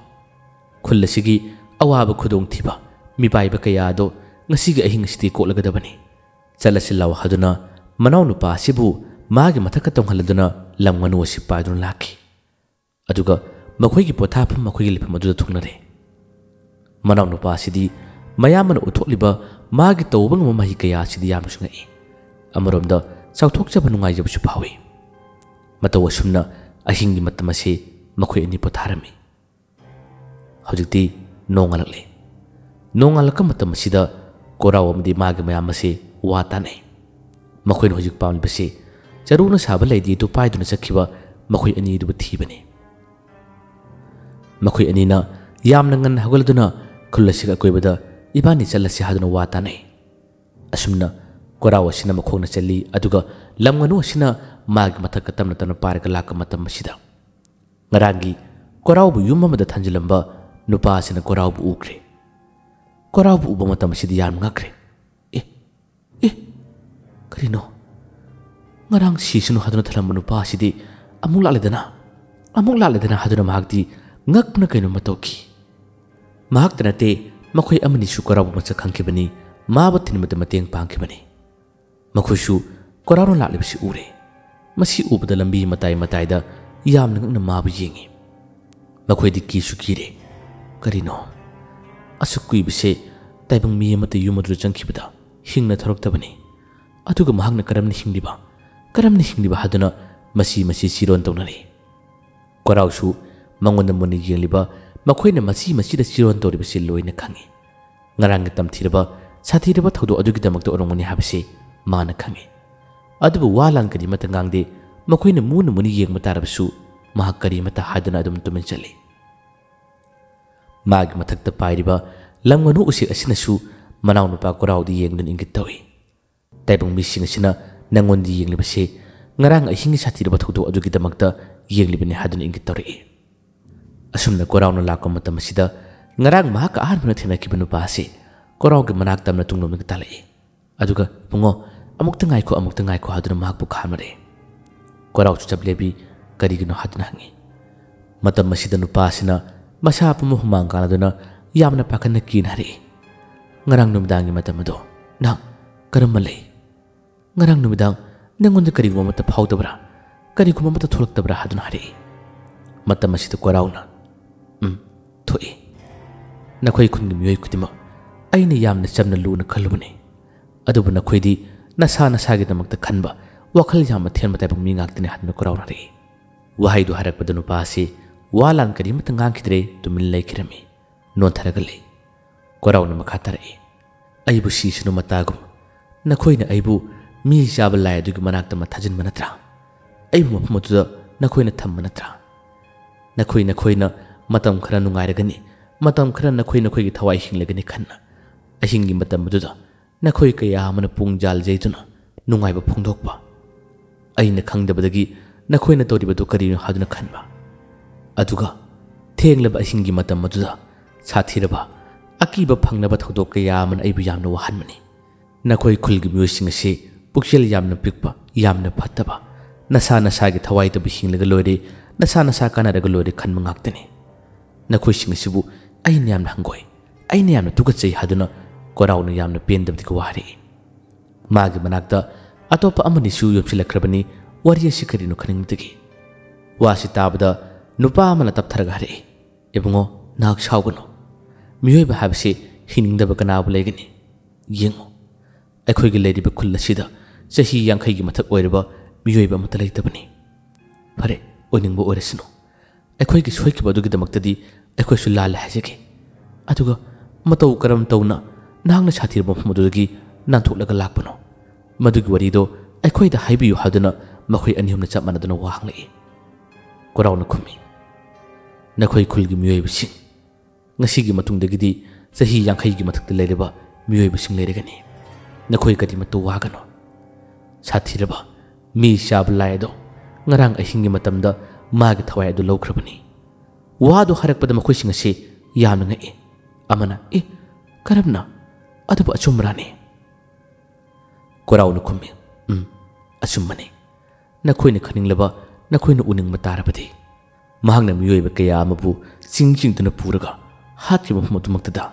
ꯈꯨꯜ ꯑꯁꯤꯒꯤ ꯑꯋꯥꯕ ꯈꯨꯗꯣꯡꯊꯤꯕ ꯃꯤꯄꯥꯏꯕ ꯀꯌꯥ ꯑꯗꯣ ꯉꯁꯤꯒꯤ ꯑꯍꯤꯡ ꯑꯁꯤꯗꯤ ꯀꯣꯛꯂꯒꯗꯕꯅꯤ꯫ ꯆꯠꯂꯁꯤ ꯂꯥꯛꯑꯣ" ꯍꯥꯏꯗꯨꯅ ꯃꯅꯥꯎꯅꯨꯄꯥ ꯑꯁꯤꯕꯨ ꯃꯥꯒꯤ ꯃꯊꯛꯇ ꯇꯣꯡꯍꯜꯂꯗꯨꯅ ꯂꯝ ꯉꯥꯅꯨ ꯑꯁꯤ ꯄꯥꯏꯗꯨꯅ ꯂꯥꯛꯈꯤ꯫ ꯑꯗꯨꯒ ꯃꯈꯣꯏꯒꯤ ꯄꯣꯊꯥꯐꯝ, ꯃꯈꯣꯏꯒꯤ ꯂꯩꯐꯝ ꯑꯗꯨꯗ ꯊꯨꯡꯅꯔꯦ꯫ ꯃꯅꯥꯎꯅꯨꯄꯥ ꯑꯁꯤꯗꯤ ꯃꯌꯥꯝꯕꯅ ꯎꯠꯊꯣꯛꯂꯤꯕ ꯃꯥꯒꯤ ꯇꯧꯕ ꯉꯝꯕ ꯃꯍꯩ ꯀꯌꯥ ꯑꯁꯤꯗ ꯌꯥꯝꯅꯁꯨ ꯉꯛꯏ꯫ ꯑꯃꯔꯣꯝꯗ ꯆꯥꯎꯊꯣꯛꯆꯕ ꯅꯨꯡꯉꯥꯏꯖꯕꯁꯨ ꯐꯥꯎꯏ꯫ ꯃꯇꯧ ꯑꯁꯨꯝꯅ ꯑꯍꯤꯡꯒꯤ ꯃꯇꯝ ꯑꯁꯤ ꯃꯈꯣꯏ ꯑꯅꯤ ꯄꯣꯊꯥꯔꯝꯃꯤ꯫ ꯍꯧꯖꯤꯛꯇꯤ ꯅꯣꯡꯉꯥꯜꯂꯛꯂꯦ꯫ ꯅꯣꯡꯉꯥꯜꯂꯛꯄ ꯃꯇꯝ ꯑꯁꯤꯗ ꯀꯣꯔꯥꯎ ꯑꯃꯗꯤ ꯃꯥꯒꯤ ꯃꯌꯥꯝ ꯑꯁꯤ ꯋꯥ ꯇꯥꯅꯩ꯫ ꯃꯈꯣꯏꯅ ꯍꯧꯖꯤꯛ ꯄꯥꯝꯂꯤꯕꯁꯤ ꯆꯔꯨꯅ ꯁꯥꯕ ꯂꯩꯗꯤ ꯑꯗꯨ ꯄꯥꯏꯗꯨꯅ ꯆꯠꯈꯤꯕ ꯃꯈꯣꯏ ꯑꯅꯤ ꯑꯗꯨꯕꯨ ꯊꯤꯕꯅꯤ꯫ ꯃꯈꯣꯏ ꯑꯅꯤꯅ ꯌꯥꯝꯅ ꯉꯟꯅ ꯍꯧꯒꯠꯂꯗꯨꯅ ꯈꯨꯜ ꯑꯁꯤꯒꯤ ꯑꯀꯣꯏꯕꯗ ꯏꯕꯥꯅꯤ ꯆꯠꯂꯁꯤ ꯍꯥꯏꯗꯨꯅ ꯋꯥ ꯇꯥꯅꯩ꯫ ꯑꯁꯨꯝꯅ ꯀꯣꯔꯥꯎ ꯑꯁꯤꯅ ꯃꯈꯣꯡꯅ ꯆꯠꯂꯤ, ꯑꯗꯨꯒ ꯂꯝ ꯉꯥꯅꯨ ꯑꯁꯤꯅ ꯃꯥꯒꯤ ꯃꯊꯛꯇ ꯇꯞꯅ ꯇꯞꯅ ꯄꯥꯏꯔꯒ ꯂꯥꯛꯄ ꯃꯇꯝ ꯑꯁꯤꯗ, ꯉꯔꯥꯡꯒꯤ ꯀꯣꯔꯥꯎꯕꯨ ꯌꯨꯝ ꯑꯃꯗ ꯊꯝꯖꯤꯜꯂꯝꯕ ꯅꯨꯄꯥ ꯑꯁꯤꯅ ꯀꯣꯔꯥꯎꯕꯨ ꯎꯈ꯭ꯔꯦ꯫ ꯀꯣꯔꯥꯎꯕꯨ ꯎꯕ ꯃꯇꯝ ꯑꯁꯤꯗ ꯌꯥꯝ ꯉꯛꯈ꯭ꯔꯦ꯫ "ꯑꯦ, ꯑꯦ, ꯀꯔꯤꯅꯣ? ꯉꯔꯥꯡ ꯁꯤꯁꯅꯨ ꯍꯥꯏꯗꯨꯅ ꯊꯜꯂꯝꯕ ꯅꯨꯄꯥ ꯑꯁꯤꯗꯤ ꯑꯃꯨꯛ ꯂꯥꯛꯂꯦꯗꯅ, ꯑꯃꯨꯛ ꯂꯥꯛꯂꯦꯗꯅ" ꯍꯥꯏꯗꯨꯅ ꯃꯍꯥꯛꯇꯤ ꯉꯛꯅ ꯀꯩꯅꯣꯝꯃ ꯇꯧꯈꯤ꯫ ꯃꯍꯥꯛꯇ ꯅꯠꯇꯦ, ꯃꯈꯣꯏ ꯑꯃꯅꯤꯁꯨ ꯀꯣꯔꯥꯎꯕꯨ ꯃꯁꯛ ꯈꯪꯈꯤꯕꯅꯤ, ꯃꯥꯕꯨ ꯊꯤꯟꯕꯗ ꯃꯇꯦꯡ ꯄꯥꯡꯈꯤꯕꯅꯤ꯫ ꯃꯈꯣꯏꯁꯨ ꯀꯣꯔꯥꯎꯅ ꯂꯥꯛꯂꯤꯕꯁꯤ ꯎꯔꯦ꯫ ꯃꯁꯤ ꯎꯕꯗ ꯂꯝꯕꯤ ꯃꯇꯥꯏ ꯃꯇꯥꯏꯗ ꯌꯥꯝꯅ ꯉꯛꯅ ꯃꯥꯕꯨ ꯌꯦꯡꯉꯤ꯫ ꯃꯈꯣꯏꯗꯤ ꯀꯤꯁꯨ ꯀꯤꯔꯦ꯫ ꯀꯔꯤꯅꯣ? ꯑꯁꯨꯛ ꯀꯨꯏꯕꯁꯦ ꯇꯥꯏꯕꯪ ꯃꯤ ꯑꯃꯠꯇ ꯌꯨꯝ ꯑꯗꯨꯗ ꯆꯪꯈꯤꯕꯗ ꯍꯤꯡꯅ ꯊꯣꯔꯛꯇꯕꯅꯤ꯫ ꯑꯗꯨꯒ ꯃꯍꯥꯛꯅ ꯀꯔꯝꯅ ꯍꯤꯡꯂꯤꯕ? ꯀꯔꯝꯅ ꯍꯤꯡꯂꯤꯕ ꯍꯥꯏꯗꯨꯅ ꯃꯁꯤ ꯃꯁꯤ ꯆꯤꯔꯣꯟ ꯇꯧꯅꯔꯤ꯫ ꯀꯣꯔꯥꯎꯁꯨ ꯃꯉꯣꯟꯗ ꯃꯨꯟꯅ ꯌꯦꯡꯂꯤꯕ ꯃꯈꯣꯏꯅ ꯃꯁꯤ ꯃꯁꯤꯗ ꯆꯤꯔꯣꯟ ꯇꯧꯔꯤꯕꯁꯤ ꯂꯣꯏꯅ ꯈꯪꯏ꯫ ꯉꯔꯥꯡꯒꯤ ꯇꯝꯊꯤꯔꯕ, ꯁꯥꯊꯤꯔꯕ ꯊꯧꯗꯣꯛ ꯑꯗꯨꯒꯤꯗꯃꯛꯇ ꯑꯣꯏꯔꯝꯒꯅꯤ ꯍꯥꯏꯕꯁꯤ ꯃꯥꯅ ꯈꯪꯏ꯫ ꯑꯗꯨꯕꯨ ꯋꯥ ꯂꯥꯟ ꯀꯔꯤꯃꯠꯇ ꯉꯥꯡꯗꯦ꯫ ꯃꯈꯣꯏꯅ ꯃꯨꯅ ꯃꯨꯅ ꯌꯦꯡꯕ ꯇꯥꯔꯕꯁꯨ ꯃꯍꯥꯛ ꯀꯔꯤꯃꯠꯇ ꯍꯥꯏꯗꯅ ꯑꯗꯨꯝ ꯇꯨꯃꯤꯟ ꯆꯠꯂꯤ꯫ ꯃꯥꯒꯤ ꯃꯊꯛꯇ ꯄꯥꯏꯔꯤꯕ ꯂꯝ ꯉꯥꯅꯨ ꯎꯆꯦꯛ ꯑꯁꯤꯅꯁꯨ ꯃꯅꯥꯎꯅꯨꯄꯥ ꯀꯣꯔꯥꯎꯗ ꯌꯦꯡꯗꯨꯅ ꯏꯪꯒꯤꯠ ꯇꯧꯏ꯫ "ꯇꯥꯏꯕꯪ ꯃꯤꯁꯤꯡ ꯑꯁꯤꯅ ꯅꯪꯉꯣꯟꯗ ꯌꯦꯡꯂꯤꯕꯁꯦ ꯉꯔꯥꯡ ꯑꯍꯤꯡꯒꯤ ꯁꯥꯊꯤꯔꯕ ꯊꯧꯗꯣꯛ ꯑꯗꯨꯒꯤꯗꯃꯛꯇ ꯌꯦꯡꯂꯤꯕꯅꯤ" ꯍꯥꯏꯗꯨꯅ ꯏꯪꯒꯤꯠ ꯇꯧꯔꯛꯏ꯫ ꯑꯁꯨꯝꯅ ꯀꯣꯔꯥꯎꯅ ꯂꯥꯛꯄ ꯃꯇꯝ ꯑꯁꯤꯗ ꯉꯔꯥꯡ ꯃꯍꯥꯛꯀ ꯑꯍꯥꯟꯕꯅ ꯊꯦꯡꯅꯈꯤꯕ ꯅꯨꯄꯥ ꯑꯁꯤ ꯀꯣꯔꯥꯎꯒꯤ ꯃꯅꯥꯛ ꯇꯝꯅ ꯇꯨꯡꯂꯣꯝꯗꯒꯤ ꯇꯥꯜꯂꯛꯏ꯫ ꯑꯗꯨꯒ, "ꯏꯕꯨꯡꯉꯣ, ꯑꯃꯨꯛꯇ ꯉꯥꯏꯈꯣ, ꯑꯃꯨꯛꯇ ꯉꯥꯏꯈꯣ" ꯍꯥꯏꯗꯨꯅ ꯃꯍꯥꯛꯄꯨ ꯈꯥꯝꯅꯔꯦ꯫ ꯀꯣꯔꯥꯎꯁꯨ ꯆꯞ ꯂꯦꯞꯄꯤ꯫ "ꯀꯔꯤꯒꯤꯅꯣ?" ꯍꯥꯏꯗꯨꯅ ꯍꯪꯉꯤ꯫ ꯃꯇꯝ ꯑꯁꯤꯗ ꯅꯨꯄꯥ ꯑꯁꯤꯅ ꯃꯁꯥ ꯄꯨꯝꯕ ꯍꯨꯃꯥꯡ ꯀꯥꯡꯂꯗꯨꯅ ꯌꯥꯝꯅ ꯄꯥꯈꯠꯅ ꯀꯤꯅ ꯍꯥꯏꯔꯛꯏ, "ꯉꯔꯥꯡ ꯅꯨꯃꯤꯗꯥꯡꯒꯤ ꯃꯇꯝ ꯑꯗꯣ ꯅꯪ ꯀꯔꯝꯕ ꯂꯩ? ꯉꯔꯥꯡ ꯅꯨꯃꯤꯗꯥꯡ ꯅꯪꯉꯣꯟꯗ ꯀꯔꯤꯒꯨꯝꯕ ꯑꯃꯠꯇ ꯐꯥꯎꯗꯕ꯭ꯔꯥ? ꯀꯔꯤꯒꯨꯝꯕ ꯑꯃꯠꯇ ꯊꯣꯛꯂꯛꯇꯕ꯭ꯔꯥ?" ꯍꯥꯏꯗꯨꯅ ꯍꯥꯏꯔꯛꯏ꯫ ꯃꯇꯝ ꯑꯁꯤꯗ ꯀꯣꯔꯥꯎꯅ, "ꯎꯝ, ꯊꯣꯛꯏ꯫ ꯅꯈꯣꯏ ꯈꯨꯟꯒꯤ ꯃꯤꯑꯣꯏ ꯈꯨꯗꯤꯡꯃꯛ ꯑꯩꯅ ꯌꯥꯝꯅ ꯆꯝꯅ ꯂꯨꯅ ꯈꯜꯂꯨꯕꯅꯤ꯫ ꯑꯗꯨꯕꯨ ꯅꯈꯣꯏꯗꯤ ꯅꯁꯥ ꯅꯁꯥꯒꯤꯗꯃꯛꯇ ꯈꯟꯕ, ꯋꯥꯈꯜ ꯌꯥꯝꯅ ꯊꯦꯟꯕ ꯇꯥꯏꯕꯪ ꯃꯤ ꯉꯥꯛꯇꯅꯤ" ꯍꯥꯏꯗꯨꯅ ꯀꯣꯔꯥꯎꯅ ꯍꯥꯏꯔꯛꯏ꯫ ꯋꯥꯍꯩꯗꯨ ꯍꯥꯏꯔꯛꯄꯗ ꯅꯨꯄꯥ ꯑꯁꯤ ꯋꯥ ꯂꯥꯟ ꯀꯔꯤꯃꯠꯇ ꯉꯥꯡꯈꯤꯗ꯭ꯔꯦ, ꯇꯨꯃꯤꯟ ꯂꯩꯈꯤꯔꯝꯃꯤ꯫ ꯅꯣꯟꯊꯔꯒ ꯂꯩ꯫ ꯀꯣꯔꯥꯎꯅ ꯃꯈꯥ ꯇꯥꯔꯛꯏ, "ꯑꯩꯕꯨ ꯁꯤꯁꯅꯨ ꯃꯇꯥꯒꯨꯝ꯫ ꯅꯈꯣꯏꯅ ꯑꯩꯕꯨ ꯃꯤ ꯆꯥꯕ ꯂꯥꯏ ꯑꯗꯨꯒꯤ ꯃꯅꯥꯛꯇ ꯑꯃ ꯊꯥꯖꯤꯟꯕ ꯅꯠꯇ꯭ꯔꯥ? ꯑꯩꯕꯨ ꯃꯐꯝ ꯑꯗꯨꯗ ꯅꯈꯣꯏꯅ ꯊꯝꯕ ꯅꯠꯇ꯭ꯔꯥ? ꯅꯈꯣꯏ, ꯅꯈꯣꯏꯅ ꯃꯇꯝ ꯈꯔ ꯅꯨꯡꯉꯥꯏꯔꯒꯅꯤ, ꯃꯇꯝ ꯈꯔ ꯅꯈꯣꯏ ꯅꯈꯣꯏꯒꯤ ꯊꯋꯥꯏ ꯍꯤꯡꯂꯒꯅꯤ ꯈꯟꯅ, ꯑꯍꯤꯡꯒꯤ ꯃꯇꯝ ꯑꯗꯨꯗ ꯅꯈꯣꯏ ꯀꯌꯥ ꯑꯃꯅ ꯄꯨꯡ ꯖꯥꯜ ꯌꯩꯗꯨꯅ ꯅꯨꯡꯉꯥꯏꯕ ꯐꯣꯡꯗꯣꯛꯄ꯫ ꯑꯩꯅ ꯈꯪꯗꯕꯗꯒꯤ ꯅꯈꯣꯏꯅ ꯇꯧꯔꯤꯕꯗꯨ ꯀꯔꯤꯅꯣ ꯍꯥꯏꯗꯨꯅ ꯈꯟꯕ꯫ ꯑꯗꯨꯒ ꯊꯦꯡꯂꯕ ꯑꯍꯤꯡꯒꯤ ꯃꯇꯝ ꯑꯗꯨꯗ ꯁꯥꯊꯤꯔꯕ ꯑꯀꯤꯕ ꯐꯪꯅꯕ ꯊꯧꯗꯣꯛ ꯀꯌꯥ ꯑꯃꯅ ꯑꯩꯕꯨ ꯌꯥꯝꯅ ꯋꯥꯍꯟꯕꯅꯤ꯫ ꯅꯈꯣꯏ ꯈꯨꯜꯒꯤ ꯃꯤꯑꯣꯏꯁꯤꯡ ꯑꯁꯤ ꯄꯨꯛꯆꯦꯜ ꯌꯥꯝꯅ ꯄꯤꯛꯄ, ꯌꯥꯝꯅ ꯐꯠꯇꯕ, ꯅꯁꯥ ꯅꯁꯥꯒꯤ ꯊꯋꯥꯏꯗꯕꯨ ꯍꯤꯡꯂꯒ ꯂꯣꯏꯔꯦ, ꯅꯁꯥ ꯅꯁꯥ ꯀꯥꯟꯅꯔꯒ ꯂꯣꯏꯔꯦ ꯈꯟꯕ ꯉꯥꯛꯇꯅꯤ꯫ ꯅꯈꯣꯏꯁꯤꯡ ꯑꯁꯤꯕꯨ ꯑꯩꯅ ꯌꯥꯝꯅ ꯍꯪꯒꯣꯏ, ꯑꯩꯅ ꯌꯥꯝꯅ ꯇꯨꯀꯠꯆꯩ ꯍꯥꯏꯗꯨꯅ ꯀꯣꯔꯥꯎꯅ ꯌꯥꯝꯅ ꯄꯦꯟꯗꯕꯗꯒꯤ ꯋꯥ ꯍꯥꯏꯔꯛꯏ꯫ ꯃꯥꯒꯤ ꯃꯅꯥꯛꯇ ꯑꯇꯣꯞꯄ ꯑꯃꯅꯤꯁꯨ ꯌꯣꯝꯁꯤꯜꯂꯛꯈ꯭ꯔꯕꯅꯤ꯫ ꯋꯥꯔꯤ ꯑꯁꯤ ꯀꯔꯤꯅꯣ ꯈꯪꯅꯤꯡꯕꯗꯒꯤ ꯋꯥꯁꯤ ꯇꯥꯕꯗ ꯅꯨꯄꯥ ꯑꯃꯅ ꯇꯞꯊꯔꯒ ꯍꯥꯏꯔꯛꯏ, "ꯏꯕꯨꯡꯉꯣ, ꯅꯍꯥꯛ ꯁꯥꯎꯒꯅꯨ꯫ ꯃꯤꯑꯣꯏꯕ ꯍꯥꯏꯕꯁꯤ ꯍꯤꯡꯅꯤꯡꯗꯕ ꯀꯅꯥꯕꯨ ꯂꯩꯒꯅꯤ? ꯌꯦꯡꯉꯨ, ꯑꯩꯈꯣꯏꯒꯤ ꯂꯩꯔꯤꯕ ꯈꯨꯜ ꯑꯁꯤꯗ ꯆꯍꯤ ꯌꯥꯡꯈꯩꯒꯤ ꯃꯊꯛ ꯑꯣꯏꯔꯕ ꯃꯤꯑꯣꯏꯕ ꯑꯃꯠꯇ ꯂꯩꯇꯕꯅꯤ꯫ ꯐꯔꯦ, ꯑꯣꯏꯅꯤꯡꯕ ꯑꯣꯏꯔꯁꯅꯨ꯫ ꯑꯩꯈꯣꯏꯒꯤ ꯁꯣꯏꯈꯤꯕ ꯑꯗꯨꯒꯤꯗꯃꯛꯇꯗꯤ ꯑꯩꯈꯣꯏꯁꯨ ꯂꯥꯜꯂꯦ ꯍꯥꯏꯖꯒꯦ꯫ ꯑꯗꯨꯒ ꯃꯇꯧ ꯀꯔꯝ ꯇꯧꯅ ꯅꯍꯥꯛꯅ ꯁꯥꯊꯤꯔꯕ ꯃꯐꯝ ꯑꯗꯨꯗꯒꯤ ꯅꯥꯟꯊꯣꯛꯂꯒ ꯂꯥꯛꯄꯅꯣ? ꯃꯗꯨꯒꯤ ꯋꯥꯔꯤꯗꯣ ꯑꯩꯈꯣꯏꯗ ꯍꯥꯏꯕꯤꯌꯨ" ꯍꯥꯏꯗꯨꯅ ꯃꯈꯣꯏ ꯑꯅꯤ ꯑꯍꯨꯝꯅ ꯆꯞ ꯃꯥꯟꯅꯗꯨꯅ ꯋꯥ ꯍꯪꯂꯛꯏ꯫ ꯀꯣꯔꯥꯎꯅ ꯈꯨꯝꯃꯤ, "ꯅꯈꯣꯏ ꯈꯨꯜꯒꯤ ꯃꯤꯑꯣꯏꯕꯁꯤꯡ, ꯉꯁꯤꯒꯤ ꯃꯇꯨꯡꯗꯒꯤꯗꯤ ꯆꯍꯤ ꯌꯥꯡꯈꯩꯒꯤ ꯃꯊꯛꯇ ꯂꯩꯔꯕ ꯃꯤꯑꯣꯏꯕꯁꯤꯡ ꯂꯩꯔꯒꯅꯤ꯫ ꯅꯈꯣꯏ ꯀꯔꯤꯃꯠꯇ ꯋꯥꯒꯅꯨ꯫ ꯁꯥꯊꯤꯔꯕ ꯃꯤ ꯆꯥꯕ ꯂꯥꯏ ꯑꯗꯣ ꯉꯔꯥꯡ ꯑꯍꯤꯡꯒꯤ ꯃꯇꯝꯗ ꯃꯥꯒꯤ ꯊꯋꯥꯏ ꯑꯗꯨ ꯂꯧꯈ꯭ꯔꯕꯅꯤ꯫" ꯋꯥꯗꯨ ꯍꯥꯏꯔꯛꯄꯗ ꯃꯈꯣꯏꯁꯤꯡ ꯑꯁꯤ ꯌꯥꯝꯅ ꯉꯛꯏ꯫ ꯑꯃꯅ, "ꯑꯦ, ꯀꯔꯝꯅ? ꯑꯗꯨꯕꯨ ꯑꯆꯨꯝꯕꯔꯥꯅꯦ?" ꯀꯣꯔꯥꯎꯅ ꯈꯨꯝꯃꯤ, "ꯎꯝ, ꯑꯆꯨꯝꯕꯅꯤ꯫ ꯅꯈꯣꯏꯅ ꯈꯟꯅꯤꯡꯂꯕ, ꯅꯈꯣꯏꯅ ꯎꯅꯤꯡꯕ ꯇꯥꯔꯕꯗꯤ, ꯃꯍꯥꯛꯅ ꯃꯤꯑꯣꯏꯕ ꯀꯌꯥ ꯑꯃꯕꯨ ꯆꯤꯡ ꯆꯤꯡꯗꯨꯅ ꯄꯨꯔꯒ ꯍꯥꯠꯈꯤꯕ ꯃꯐꯝ ꯑꯗꯨꯃꯛꯇꯗ